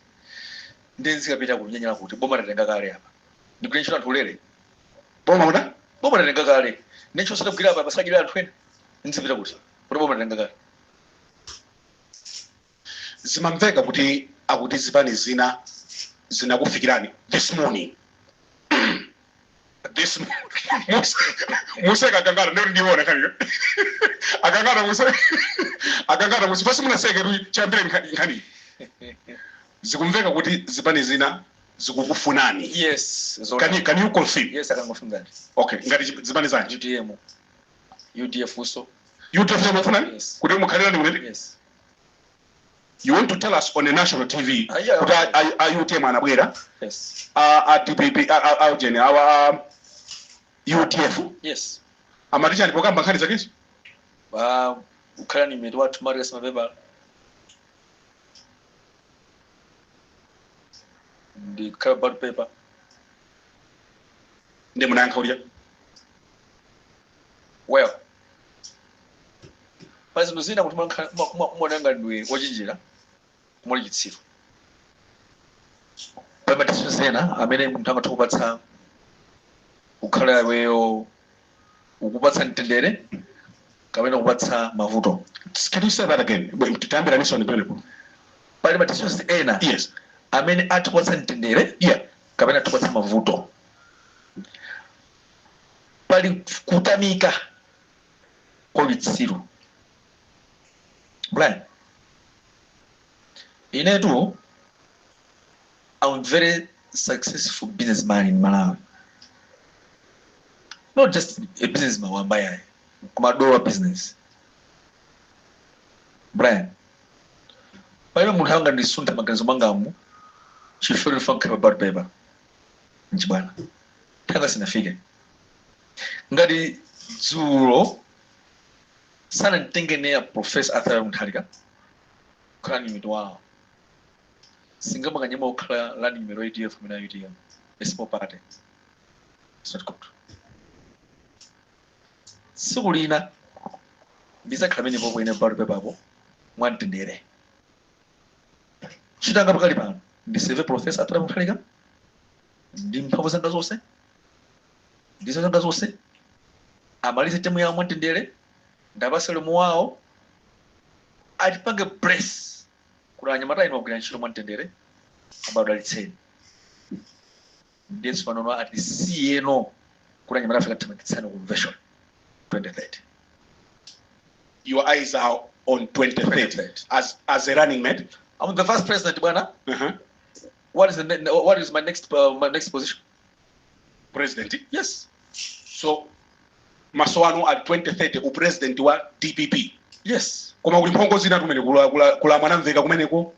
S3: ndi nzikapita kunyanyala kuti boma tatenga kale apa, ndigwire ntchito anthu ulere?
S2: Boma muda?
S3: Boma tatenga kale, ndi ntchito satagwira apa pasakachira anthu ena, nzipita kuti boma tatenga kale?
S2: Zimamveka kuti akuti zipani zina zinakufikirani this morning, this museka akangata ndero ndiona nkhaniyo. Akangata muse, akangata muse pasi munaseke tu chambire nkhani. Zikumveka kuti zipani zina zikukufunani.
S3: Yes.
S2: Can you confirm?
S3: Yes, I can confirm that.
S2: Okay, ngati zipani zanji?
S3: UTM, UDF so.
S2: UDF zikukufunani?
S3: Yes.
S2: Kuti mukhalirani kuneti?
S3: Yes.
S2: You want to tell us on a national TV
S3: Ah, yeah.
S2: kuti a UTM anabwera, a DPP, a ujeni awa UDF?
S3: Yes.
S2: Amati chani pokamba nkhani zakezo?
S3: Ukhala ni mate wathu Marius Mabeba ndi khala ballot paper.
S2: Ndi munayankha kuti?
S3: Well, pa zinthu zina kuti umaona ngati ndiwe wochenjera, kumali chitsiru. Pa ma decisions ena amene munthu angathe kupatsa kukhala iweyo, ukupatsa mtendere kapena kupatsa mavuto.
S2: Can you say that again? Tayambiraninso pamenepo.
S3: Pali ma decisions ena amene atha kupatsa mtendere kapena atha kupatsa mavuto. Pali kutamika kwa uchitsiru. Brian, inetu I'm a very successful businessman in Malawi. Not just a businessman wamba yayi, koma dowa business. Brian, palibe munthu anga ndisuntha maganizo mwangamu chifukwa ndifuna kukhala pa ballot paper. Nchibwana thanga sinafike. Ngati dzulo sananditenge neya Professor Arthur Mutharika kukhala ni mito wawo, singamakanyama kukhala running mate wa UDF amene UTM, a small party. It's not good. Tsiku lina ndizakhala pamenepo kwene ballot paper apo mwamtendere. Chitanga pakali pano ndiseve Professor Arthur Mutharika ndi mphamvu zanga zonse, ndizo zanga zonse, amalize term yawo mwamtendere, ndapase ulemu wawo, atipange bless kuti anyamata inu agwira ntchito mwamtendere, abadalitseni. Ndiye tsopano atisiyeno kuti anyamata afika thamangitsani convention 2030.
S2: Your eyes are on 2030
S3: 2030.
S2: as a running mate?
S3: I'm the vice president, bwana. What is my next position?
S2: President?
S3: Yes.
S2: So maso anu ali 2030, upresident wa DPP?
S3: Yes.
S2: Koma kuli mphongo zina kumene kula Mwanamveka kumeneko,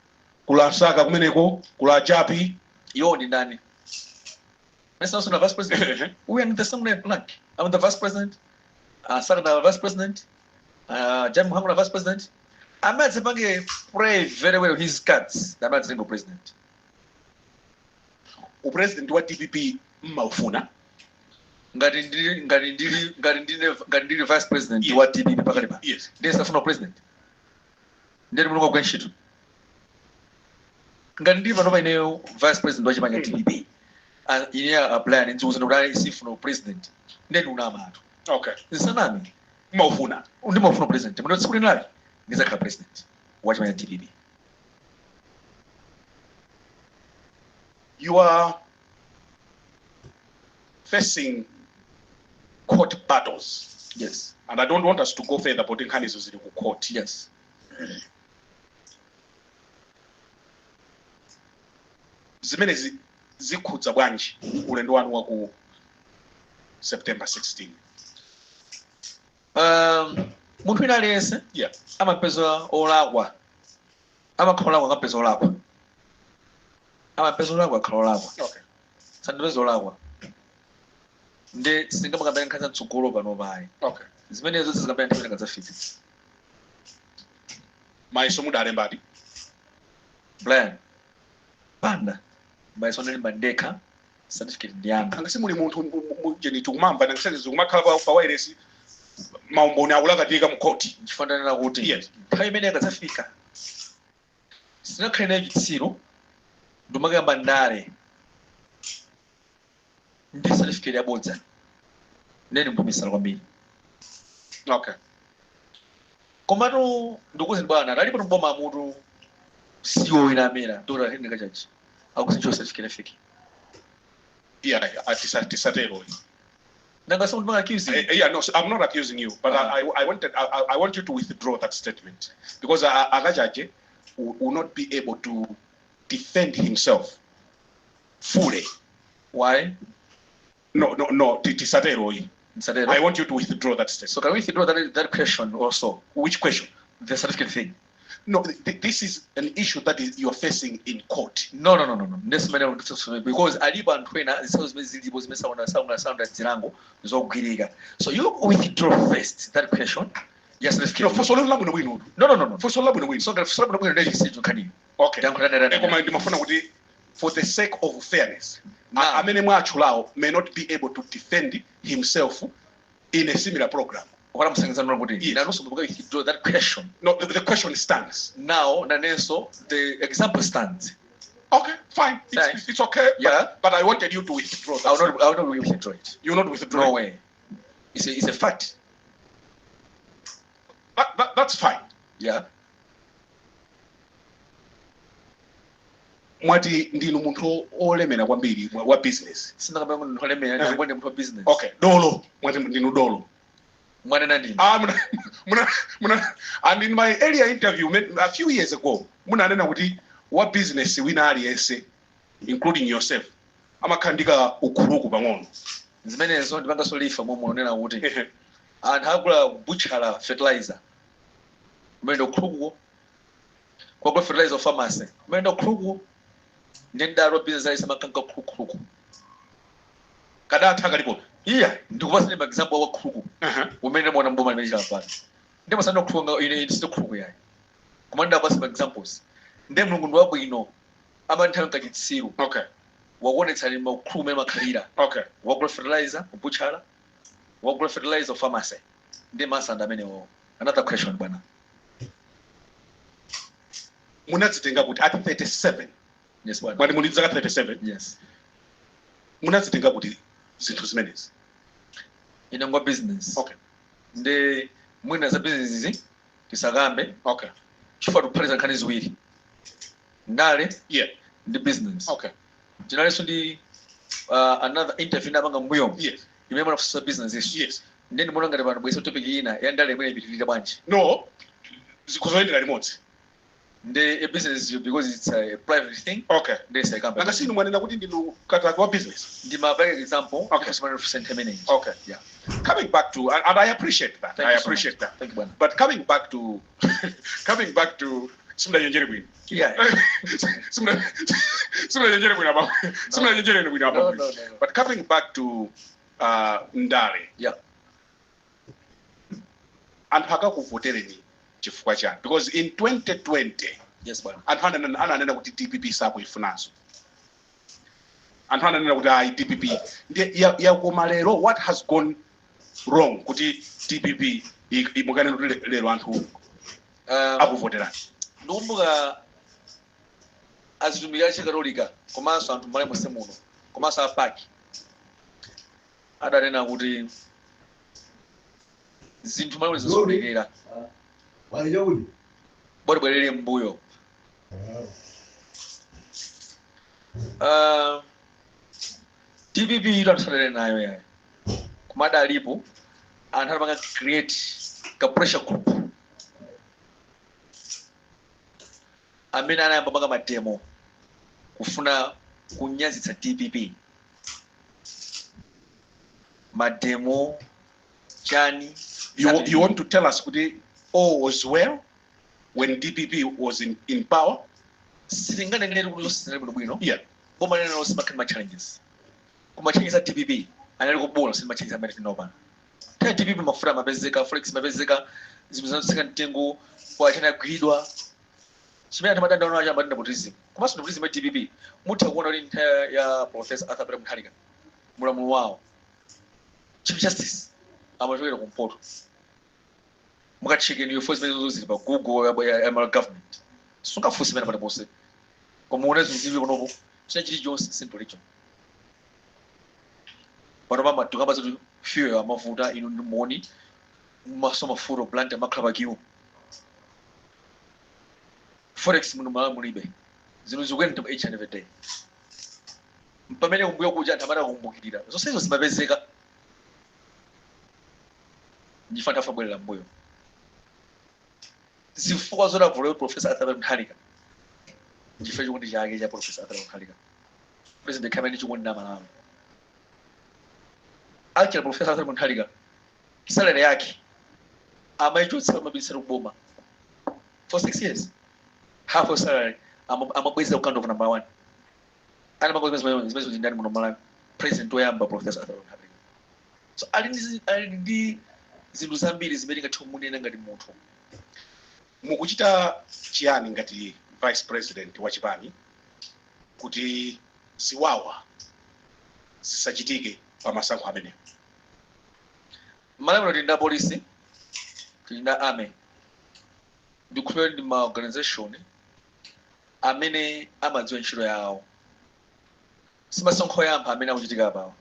S2: kula Msaka kumeneko, kula Chapi.
S3: Iwo ndi ndani? Mesa na vice president. We are in the same rank. I'm the vice president. Saka na vice president. Jappie Mhango na vice president. Amene play very well his cards. Amene single president.
S2: Upresident wa DPP mmaufuna?
S3: Ngati ndili vice president wa DPP pakali pa. Ndiye safuna president. Ndiye mulungu kwa ntchito. Ngati ndili panopa ineyo vice president wa chipani cha DPP. Ine apply ndidziwuza kuti ali sifuna president. Ndiye ndikunama anthu. Zisanami.
S2: Mmaufuna?
S3: Ndimafuna president. Muno tsiku linali ndizakhala president wa chipani cha DPP.
S2: You are facing court battles.
S3: Yes.
S2: And I don't want us to go further, but nkhanizo zili ku court.
S3: Yes.
S2: Zimenezi zikhudza bwanji ulendo wanu wa ku September 16?
S3: Munthu wina aliyense amapeza olakwa, amakhala olakwa akapeza olakwa, amapeza olakwa akhala olakwa. Sandipeza olakwa ndi singamakambira nkhani za mtsogolo pano payi. Zimenezo zizikambira nthawi imene kadzafika.
S2: Mayeso mudalembadi?
S3: Brian Banda, mayeso ndalemba ndekha, certificate ndiyanga.
S2: Anga simuli munthu jeni tikumamva nangisezi kumakhala pa wireless, maumboni akulakatika mu court.
S3: Nchifukwa ndanena kuti nthawi imene akadzafika sinakhale nayo chitsiru ndimakayamba ndale ndi certificate yabodza, ndeni mpumisala kwambiri. Komatu ndikuti bwana alipo mboma mutu CEO ina amene Dr. Henry Kachachi akusincho certificate fake.
S2: Yeah, tisatero.
S3: Nanga someone banga accusing?
S2: Yeah, no, so I'm not accusing you, but I want you to withdraw that statement because Akachache will not be able to defend himself fully.
S3: Why?
S2: No, tisatero.
S3: Tisatero.
S2: I want you to withdraw that statement.
S3: So can we withdraw that question also?
S2: Which question?
S3: The certificate thing.
S2: No, this is an issue that is you're facing in court.
S3: No. This man, because alipo anthu ena zitsanzo zimene zilipo zimene saona saona saona zilango zogwirika. So you withdraw first that question. Yes, let's
S2: No, funso lanu labwino bwino.
S3: No.
S2: Funso labwino bwino.
S3: So ngati funso labwino bwino ndi chisicho nkhaniyo.
S2: Okay.
S3: Ndiyankhula
S2: Koma ndimafuna kuti For the sake of fairness,
S3: Now.
S2: Amene mwatchulawo may not be able to defend himself in a similar program.
S3: What I'm saying is kuti
S2: Yes.
S3: nanunso muka withdraw that question.
S2: No, the question stands.
S3: Now nanenso the example stands.
S2: Okay, fine.
S3: Fine.
S2: It's okay.
S3: Yeah.
S2: But I wanted you to withdraw that.
S3: I will not withdraw it.
S2: You not withdraw
S3: No
S2: it.
S3: way. It's a fact.
S2: That's fine.
S3: Yeah.
S2: Mwati ndinu munthu olemera kwambiri wa business.
S3: Sindakamba munthu olemera, ndangoti munthu wa business.
S2: Okay, dolo. Mwati ndinu dolo.
S3: Mwanena ndini?
S2: Ah, muna, and in my earlier interview a few years ago, munanena kuti wa business wina aliyense, including yourself, amakhandika ukhuluku pang'ono.
S3: Zimenezo ndipanganso lifa momwe unena kuti anthu agula butchala fertilizer umene ukhulukuwo, kwagula fertilizer pharmacy umene ukhulukuwo, ndi ndalo business alisa makanka khulukhuluku.
S2: Kadatha kalipo.
S3: Iya, ndikupasani ma example wa khuluku umene muona mboma limene chilapano ndi masana khuluku. Ine sindi khuluku yayi, koma ndapasa ma examples. Ndi Mulungu ndi wabwino, amanthawi nkachitsiru wakuonetsani makhuluku umene makhalira. Wagula fertilizer kubutchala, wagula fertilizer pharmacy, ndi masanda amenewo. Another question, bwana.
S2: Munadzitenga kuti at 37?
S3: Yes, bwana.
S2: Mwati muli zaka 37?
S3: Yes.
S2: Munadzitenga kuti zinthu zimenezi?
S3: Ine ngwa business. Ndi mwina za business izi tisakambe chifukwa tikuphatikiza nkhani ziwiri, ndale ndi business. Tinalinso ndi another interview ndapanga mbuyomu imene munafunsa business isu. Ndi ndimaona ngati pano bwesa topic ina ya ndale imene ipitirira bwanji?
S2: No, zikuzoyendera limodzi.
S3: Ndi a business, because it's a private thing, ndi saikamba.
S2: Nanga sinu mwanena kuti ndinu kataka wa business?
S3: Ndimapanga example. Kusimana imeneyi. Yeah.
S2: Coming back to and I appreciate that.
S3: Thank
S2: I
S3: you so
S2: appreciate
S3: much.
S2: that.
S3: Thank you, bwana.
S2: But coming back to simunachenjere bwino. Simunachenjere bwino apa, simunachenjere bwino apa.
S3: No.
S2: But coming back to ndale, anthu akakuvotereni chifukwa chani? Because in 2020,
S3: Yes, bwana.
S2: anthu ananena kuti DPP sakuifunanso. Anthu ananena kuti ayi, DPP ndiye yakoma lero. What has gone wrong kuti DPP mukanena kuti lero anthu akuvoterani?
S3: Ndikumbuka azitumiki a Chikatolika komanso anthu mmale monse muno komanso apaki adanena kuti zinthu male zinasokonekera, bwerere mbuyo. DPP ilo anthu sadalere nayo yayo, koma adalipo anthu adapanga create ka pressure group amene anayamba panga mademo kufuna kunyazitsa DPP, mademo chani.
S2: You want to tell us kuti all was well when DPP was in power?
S3: Sitinganenere kuti zonse zinali bwinobwino. Boma lene lonse makhali ma challenges, koma challenges a DPP anali kubola sindi ma challenges amene tinawo pano. Nthawi DPP mafuta amapezeka, forex mapezeka, zinthu zinatsika mtengo, kwachana yagwidwa. Chimene anthu amadandaula nacho amati nepotism, komanso nepotism ya DPP mutha kuona kuti nthawi ya Professor Arthur Peter Mutharika, mulamulo wawo, Chief Justice amachokera kumpoto. Mukacheke niyo zimene zili pa Google ya ya government, sungafunse pene paliponse, koma uone zinthu zili panopo. China chilichonse simple region pano pama tikamba zoti fuel amavuta. Inu ndi moni maso mafuta plant amakhala pakiwo, forex muno Malawi mulibe, zinthu zikuyenda each and every day. Pamene kumbuyo kuja anthu amene akukumbukirira zonsezo zimapezeka, ndifa ndafa bwerera mbuyo. Zifukwa zodavula Professor Arthur Mutharika, chifukwa chikondi chake cha Professor Arthur Mutharika, President kamene chikondi na Malawi. Actually, Professor Arthur Mutharika salary yake amaichotsa, amabisira kuboma for 6 years, half of salary amabweza ukando of number one. Ana zimene zindani muno Malawi, president woyamba Professor Arthur Mutharika. So ali ndi zinthu zambiri zimene tingathe kumunena ngati munthu.
S2: Mukuchita chiyani ngati vice president wa chipani? Kuti ziwawa zisachitike pa masankho amenewo?
S3: Malamulo, tili ndi apolisi, tili ndi army, ndikhulupirira ndi ma organization amene amadziwa ntchito yawo. Si masankho oyamba amene akuchitika apawa.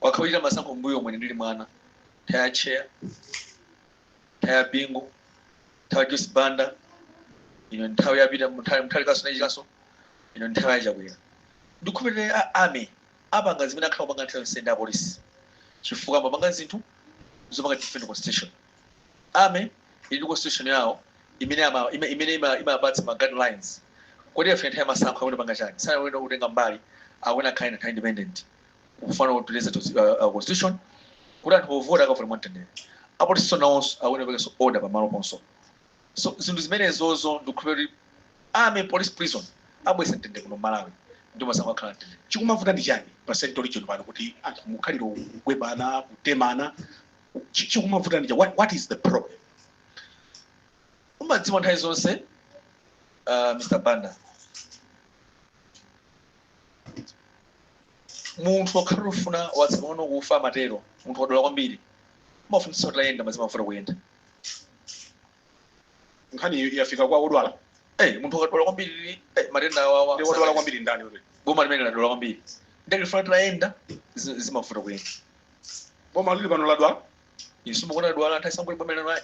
S3: Kwakhala kuchita masankho mbuyo mwene ndili mwana, nthawi ya Chair, nthawi ya Bingu, nthawi ya Joyce Banda, ino nthawi yapita Mutharikaso nachikanso, ino nthawi ya Chakwera. Ndikhulupirira a army apanga zimene akhala kupanga nthawi yonse ndi apolisi, chifukwa amapanga zinthu zopanga defend constitution. Army ili ndi constitution yawo imene imapatsa ma guidelines. Kodi afika nthawi ya masankho akuti panga chani? Sana kutenga mbali, akuti akhale nthawi independent kufana kuteteza constitution, kuti anthu povota akavota mwamtendere. Apolisi nawonso akuti apekenso order pamalo ponso. So zinthu zimenezozo, ndikukhulupirira kuti army, police, prison abwesa mtendere kuno Malawi, ndi masankho akhala mtendere.
S2: Chikumavuta ndi chani pa Central Region pano kuti anthu mukhalire kugwebana, kutemana? Chikumavuta ndi chani? What is the problem?
S3: Umadziwa, nthawi zonse, Mr Banda, munthu wakhala ufuna watsopano kufa, amatero munthu wadwala kwambiri, umafunitsa kuti ayenda, mazima mafuta kuyenda.
S2: Nkhani yafika kwa odwala?
S3: Eh, munthu akadwala kwambiri, matenda awawa.
S2: Ndi odwala kwambiri ndani wewe?
S3: Boma limene ladwala kwambiri, ndalifuna tilayenda, zimavuta kuyenda.
S2: Boma lili pano ladwala?
S3: Isu mukuona ladwala, nthawi sangoli boma limene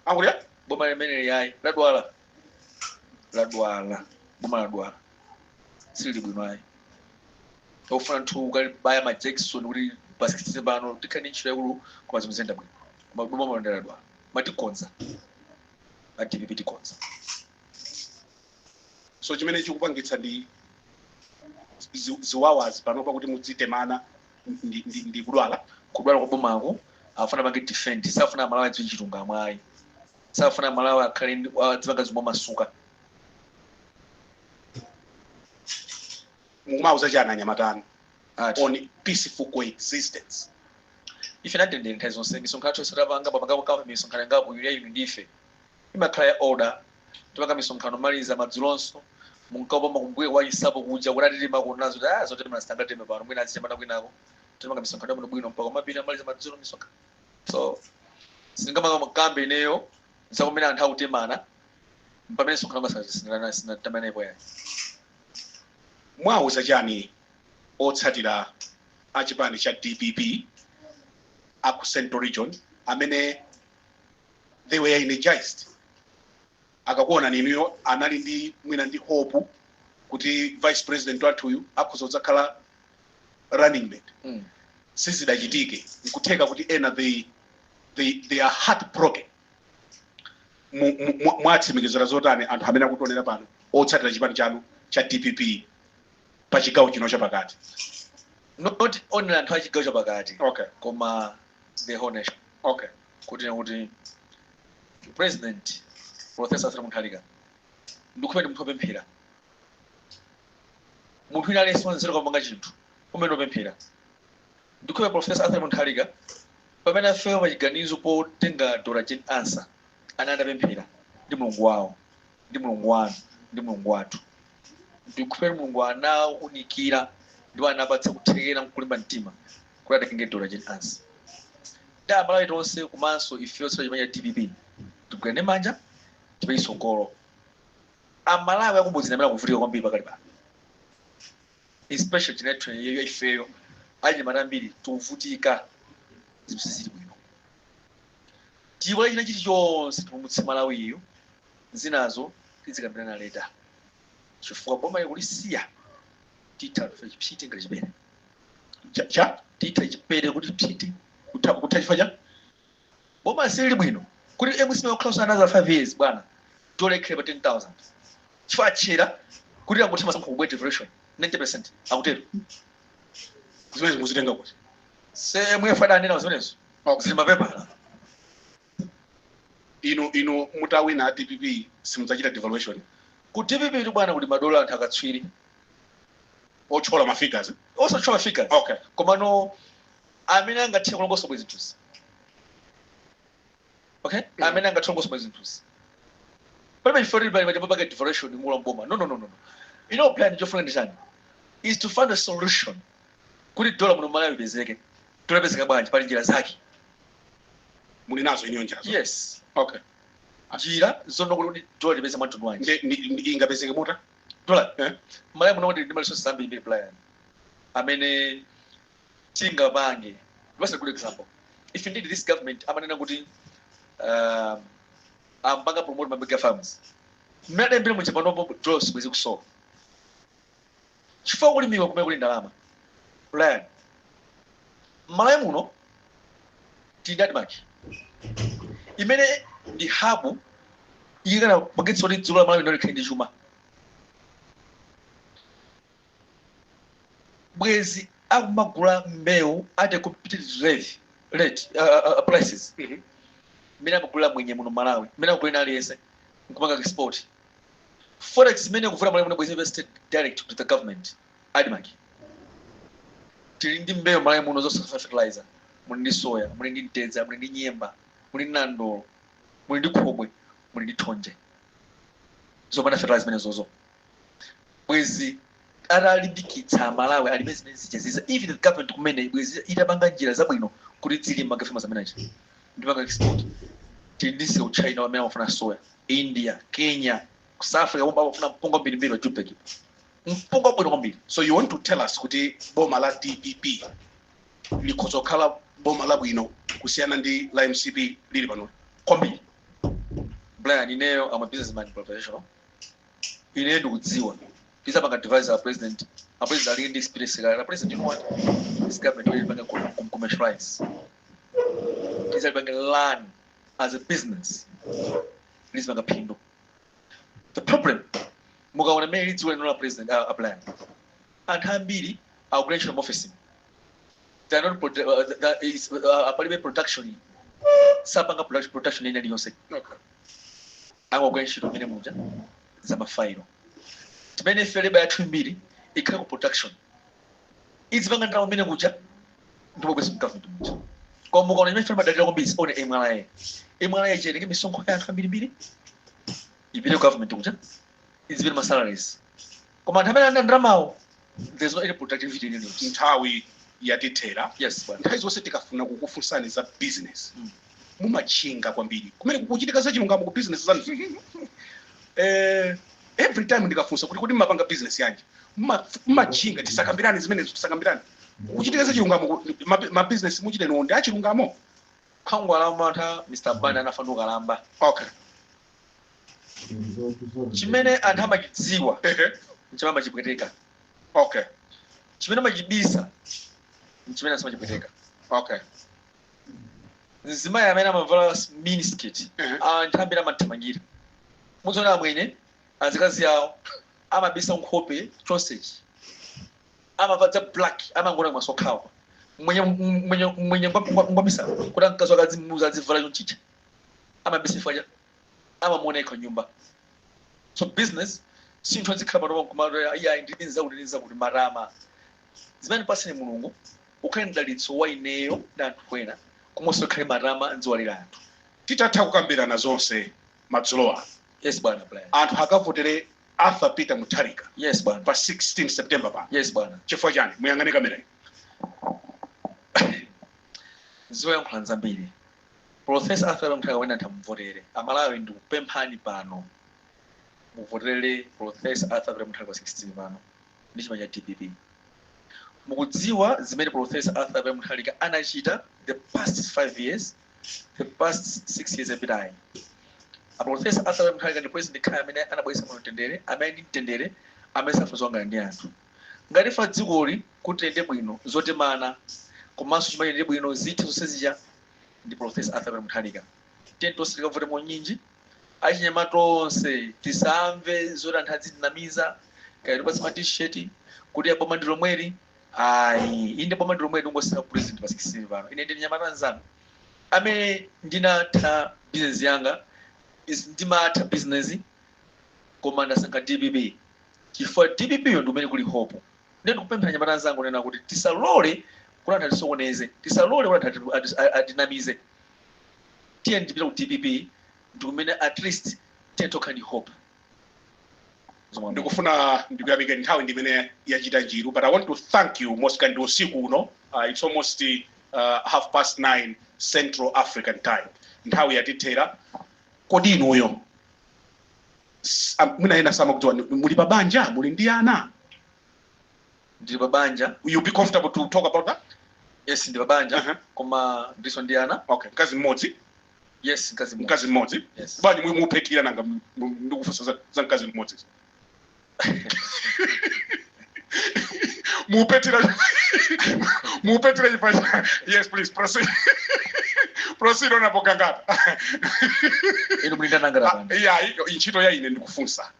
S2: Akulya?
S3: Boma limene yayi ladwala, ladwala, boma ladwala, silili bwino ayi. Ofuna nthu ukalibaya ma Jackson kuti pasikitise pano tikhale ndi ntchito yakulu, koma zinthu ziyenda bwino. Koma boma malonda ladwala, matikonza a DPP, tikonza.
S2: So chimene chikupangitsa ndi ziwawazi panopa kuti mudzitemana ndi kudwala?
S3: Kudwala kwa bomako. Afuna pange defend, safuna Malawi adziwe chilungamo ayi, safuna Malawi akhale adzipanga zomwe masuka.
S2: Mukumauza chani anyamata anu
S3: Ati
S2: on peaceful coexistence?
S3: Ife natendere nthawi zonse. Misonkhano yonse tapanga, papanga misonkhano ingapo ya inu ndife, imakhala ya order. Tipanga misonkhano maliza madzulonso munkapamba kumbuye kwa isapo kuja kuti atitema kunazo kuti ah, zotema sitangateme pano, mwina azitemana kwinako. Timanga misonkhano yabwino bwino mpaka mapiri amaliza madzulo misonkhano. So sindingamanga makambe ineyo zakumene anthu akutemana pamene misonkhano masinatemanapo yayi.
S2: Mwauza chani otsatira a chipani cha DPP aku Central Region amene they were energized akakuona ninuyo, anali ndi mwina ndi hope kuti vice president wathuyu akhoza kudzakhala running mate? Sizidachitike. Nkutheka kuti ena they are heartbroken. Mwatsimikizira zotani anthu amene akutionera pano, otsatira chipani chanu cha DPP pa chigawo chino chapakati?
S3: Not only anthu a chigawo chapakati, koma the whole nation, kuti President Professor Arthur Mutharika, ndikuphera ndi munthu wopemphera. Munthu wina aliyense wanzeru kapanga chinthu umene wopemphera. Ndikuphera Professor Arthur Mutharika, pamene afewa pa chiganizo potenga Dr Jane Ansah, ana adapemphera ndi Mulungu wawo, ndi Mulungu wanu, ndi Mulungu wathu. Ndikuphera Mulungu anawunikira ndipo anapatsa kuthekera nkulimba mtima kuti atenge Dr Jane Ansah. Ndi Amalawi tonse komanso ife onse chipani cha DPP tigwirane manja, tipite tsogolo. Amalawi akumudzi amene akuvutika kwambiri pakali pano, especially generation yeyo ifeyo anyamata ambiri tikuvutika, zinthu sizili bwino. Tiyiwale china chilichonse, tipulumutse Malawiyo, zinazo tizikambirana later, chifukwa boma ikulisiya titha tufe chipsiti ngati chipere.
S2: Cha?
S3: Titha chipere kuti psiti.
S2: Kutha chifukwa cha
S3: Boma silili bwino kuti MCP okhala another 5 years, bwana, tolekhera pa 10,000 chifukwa atchera kuti angotha masankho kubwera devaluation 90%, akutero.
S2: Zimene muzitenga kuti?
S3: CMF adanena zimenezo. Zili mapepala.
S2: Inu mutawina a DPP simudzachita devaluation?
S3: Ku DPP tu, bwana, kuti madola, anthu akatswiri.
S2: Otchola ma figures?
S3: Osatchola figures, komano amene angathe kulongosola bwino zinthuzi, okay? Amene angathe kulongosola bwino zinthuzi, palibe chifukwa kuti pali pake devaluation mula mboma. No, no, no, no, no. Plan chofuna ndi chani? Is to find a solution kuti dola muno Malawi ipezeke. Dola ipezeka bwanji? Pali njira zake.
S2: Muli nazo iniyo njira?
S3: Yes. Njira zono kuti dola lipeze mwamtundu wanji.
S2: Ingapezeke muta?
S3: Dola
S2: Eh?
S3: Malawi muno ndi ma resources ambiri, Brian, amene tingapange. What's a good example? If indeed this government amanena kuti ampanga promote ma mega farms, mmene adayambira muja, panopo dola sibwezi kusowa, chifukwa kulimiwa kumene kuli ndalama. Brian, Malawi muno tili ndi ADMARC imene ndi hub ikana magetsi kuti dziko la Malawi ndo likhale ndi chuma. Bwezi akumagula mbewu at a competitive rate, prices mmene amagulira mwenye muno Malawi, mmene amagulira aliyense nkumanga export. Forex imene kuvuta Malawi muno bwezi invested direct to the government. ADMARC, tili ndi mbewu Malawi muno zosafa fertilizer. Muli ndi soya, muli ndi mtedza, muli ndi nyemba, muli ndi nandolo, muli ndi khobwe, muli ndi thonje, zopanda fertilizer zimene zozo. Bwezi atalimbikitsa Malawi alime zimene zija. Even the government kumene bwezi itapanga njira zabwino kuti zilima mega farms amenechi ndipanga export. Tili ndi ku China amene amafuna soya, India, Kenya, South Africa omwe amafuna mpunga mbirimbiri wa Jubek, mpunga wabwino kwambiri.
S2: So you want to tell us kuti boma la DPP likhoza kukhala boma labwino kusiyana ndi la MCP lili pano?
S3: Kwambiri, Brian. Ineyo am a businessman professional. Ineyo ndikudziwa ndizapanga advise a president. A president ali ndi experience kale. A president, you know what, this government will panga commercialize, izalipanga run as a business, lizipanga phindu. The problem, mukaona mmene lidziwa lino la president, a plan, anthu ambiri akugwira ntchito mu office. They are not that is, palibe production, sapanga production ina iliyonse. Angogwira ntchito mmene muja za mafailo. Timene ife labour yathu imbiri ikhala ku production, izipanga ndalama mmene kuja ndipo bwezi mu government muja. Koma mukaona chimene ife timadalira kwambiri is one MRA. MRA ichereke misonkho ya anthu ambirimbiri ipite ku government kuja, izipite ma salaries, koma anthu amene ana ndalamawo, there's no any productivity in iliyonse.
S2: Nthawi yatithera.
S3: Yes, bwana.
S2: Nthawi zonse tikafuna kukufunsani za business, mumatchinga kwambiri. Kumene kukuchitika za chilungamo ku business zanu? Every time ndikafunsa kuti mumapanga business yanji, mumatchinga, tisakambirane zimenezo, tisakambirane. Kuchitika za chilungamo ma business muchiteno ndi achilungamo?
S3: Khangwa mantha, Mr Banda, anafa ndi ukalamba. Chimene anthu amachidziwa nchimene amachipweteka. Chimene amachibisa nchimene asamachipweteka. Mzimayi amene amavala miniskirt, anthu ambiri amathamangira. Mudziona amwenye azikazi awo amabisa nkhope chonsechi, amavala za black, amangona maso okhawa. Mwenye mwenye mwenye ngwamisa kuti mkazi wake azimuza azivala chonchicha, amabisa ifaja amamuona nyumba. So business sinthu azikhala pano kumalo iya ndinza kuti ndinza kuti marama zimene pasine Mulungu ukhale mdalitso wa ineyo ndi anthu ena, komanso ukhale marama nziwalira anthu.
S2: Titatha kukambirana zonse madzulo ano,
S3: Yes, bwana Brian.
S2: anthu akavotere Arthur Peter Mutharika
S3: Yes, bwana.
S2: pa 16 September pano?
S3: Yes, bwana.
S2: Chifukwa chani? Muyang'ane kamera.
S3: Zoyankhula zambiri. Professor Arthur Mutharika wena anthu amuvotere. Amalawi, ndikupemphani pano, muvotere Professor Arthur Mutharika pa 16 pano ndi chipani cha DPP. Mukudziwa zimene Professor Arthur Mutharika anachita the past 5 years, the past 6 years yapitayi. A Professor Arthur Mutharika ndi president khala amene anabweretsa muno mtendere, amene ndi mtendere, amene safuna ndi anthu. Ngati fa dzikoli kuti liyende bwino, zotemana komanso chuma chiyende bwino, zithu zonse zija ndi Professor Arthur Mutharika. Tiye tonse tikavote monyinji. Achinyamata tonse tisamve zoti anthu azitinamiza kaya tipatse ma T-shirt kuti aboma ndi lomweli. Ayi, inde, boma ndi lomweli, ungosina president pa 16 pano. Ine ndine nyamata nzanu amene ndinatha business yanga, ndimatha business, koma ndasankha DPP chifukwa DPP yo ndi umene kuli hope. Ndiye ndikupempha nyamata anzangu nena kuti tisalole kuti anthu atisokoneze, tisalole kuti anthu atinamize. Tiye ndipita ku DPP, ndi kumene at least tiye tokha ndi hope.
S2: Ndikufuna ndikuyamike, nthawi ndimene yachita njiru, but I want to thank you most kindly. Usiku uno, it's almost 9:30 Central African Time, nthawi yatithera. Kodi inuyo, mwina ena samakudziwa, muli pa banja? Muli ndi ana?
S3: Ndili pa banja.
S2: You be comfortable to talk about that?
S3: Yes, ndi pa banja. Koma ndiso ndi ana.
S2: Okay, mkazi mmodzi?
S3: Yes, mkazi mmodzi.
S2: Mkazi mmodzi?
S3: Yes.
S2: Bwanji muphetira nanga ndikufunsa za mkazi mmodzi? Mupetira chifukwa? Yes, please proceed, proceed, Honorable Gangata.
S3: Inu muli ndanangala pano?
S2: Yeah, ntchito ya ine ndikufunsa.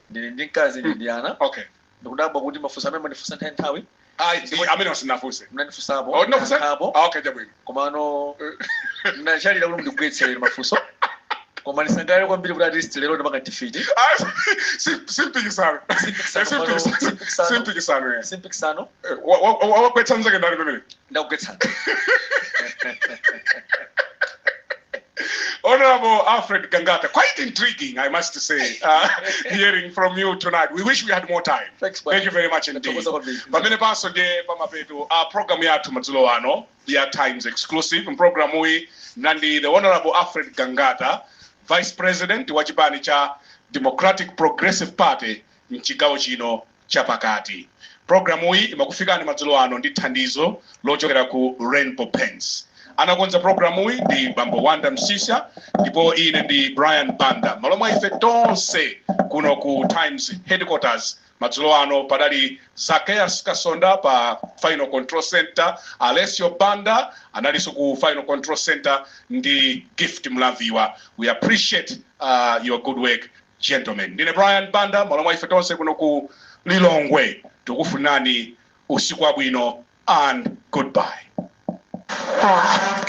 S3: Ndili ndi mkazi, ndili ndi ana. Ndikudabwa kuti mafunso amene mandifunsa nthawi nthawi.
S2: Ayi, amene wasinafunse.
S3: Mnandifunsapo.
S2: Oh, ndinafunsa?
S3: Ndayankhapo.
S2: Ah, okay, chabwino.
S3: Komano ndinachalira kuti mundigwetsere mafunso, koma ndisangalale kwambiri kuti at least lero ndipanga defeat.
S2: Ah, simpikisano.
S3: Simpikisano pano, simpikisano.
S2: Simpikisano, eh.
S3: Simpikisano.
S2: Wagwetsa mzake ndani pamene?
S3: Ndakugwetsana.
S2: Honorable Alfred Gangata, quite intriguing, I must say, hearing from you tonight. We wish we had more time.
S3: Thanks.
S2: Thank you very much indeed.
S3: Ndathokoza kwambiri.
S2: Pamene panso ndiye pamapeto a program yathu madzulo ano ya Times Exclusive. Mpulogalamu iyi nandi the Honorable Alfred Gangata, Vice President wa chipani cha Democratic Progressive Party mchigawo chino chapakati. Programu iyi imakufikani madzulo ano ndi thandizo lochokera ku Rainbow Paints. Anakonza programu iyi ndi Bambo Wanda Msisha, ndipo ine ndi Brian Banda. Malo mwa ife tonse kuno ku Times headquarters madzulo ano padali Zakeas Kasonda pa Final Control Center, Alessio Banda analinso ku Final Control Center, ndi Gift Mlaviwa. We appreciate your good work, gentlemen. Ndine Brian Banda, malo mwa ife tonse kuno ku Lilongwe tikufunani usiku wabwino and goodbye.
S1: Four.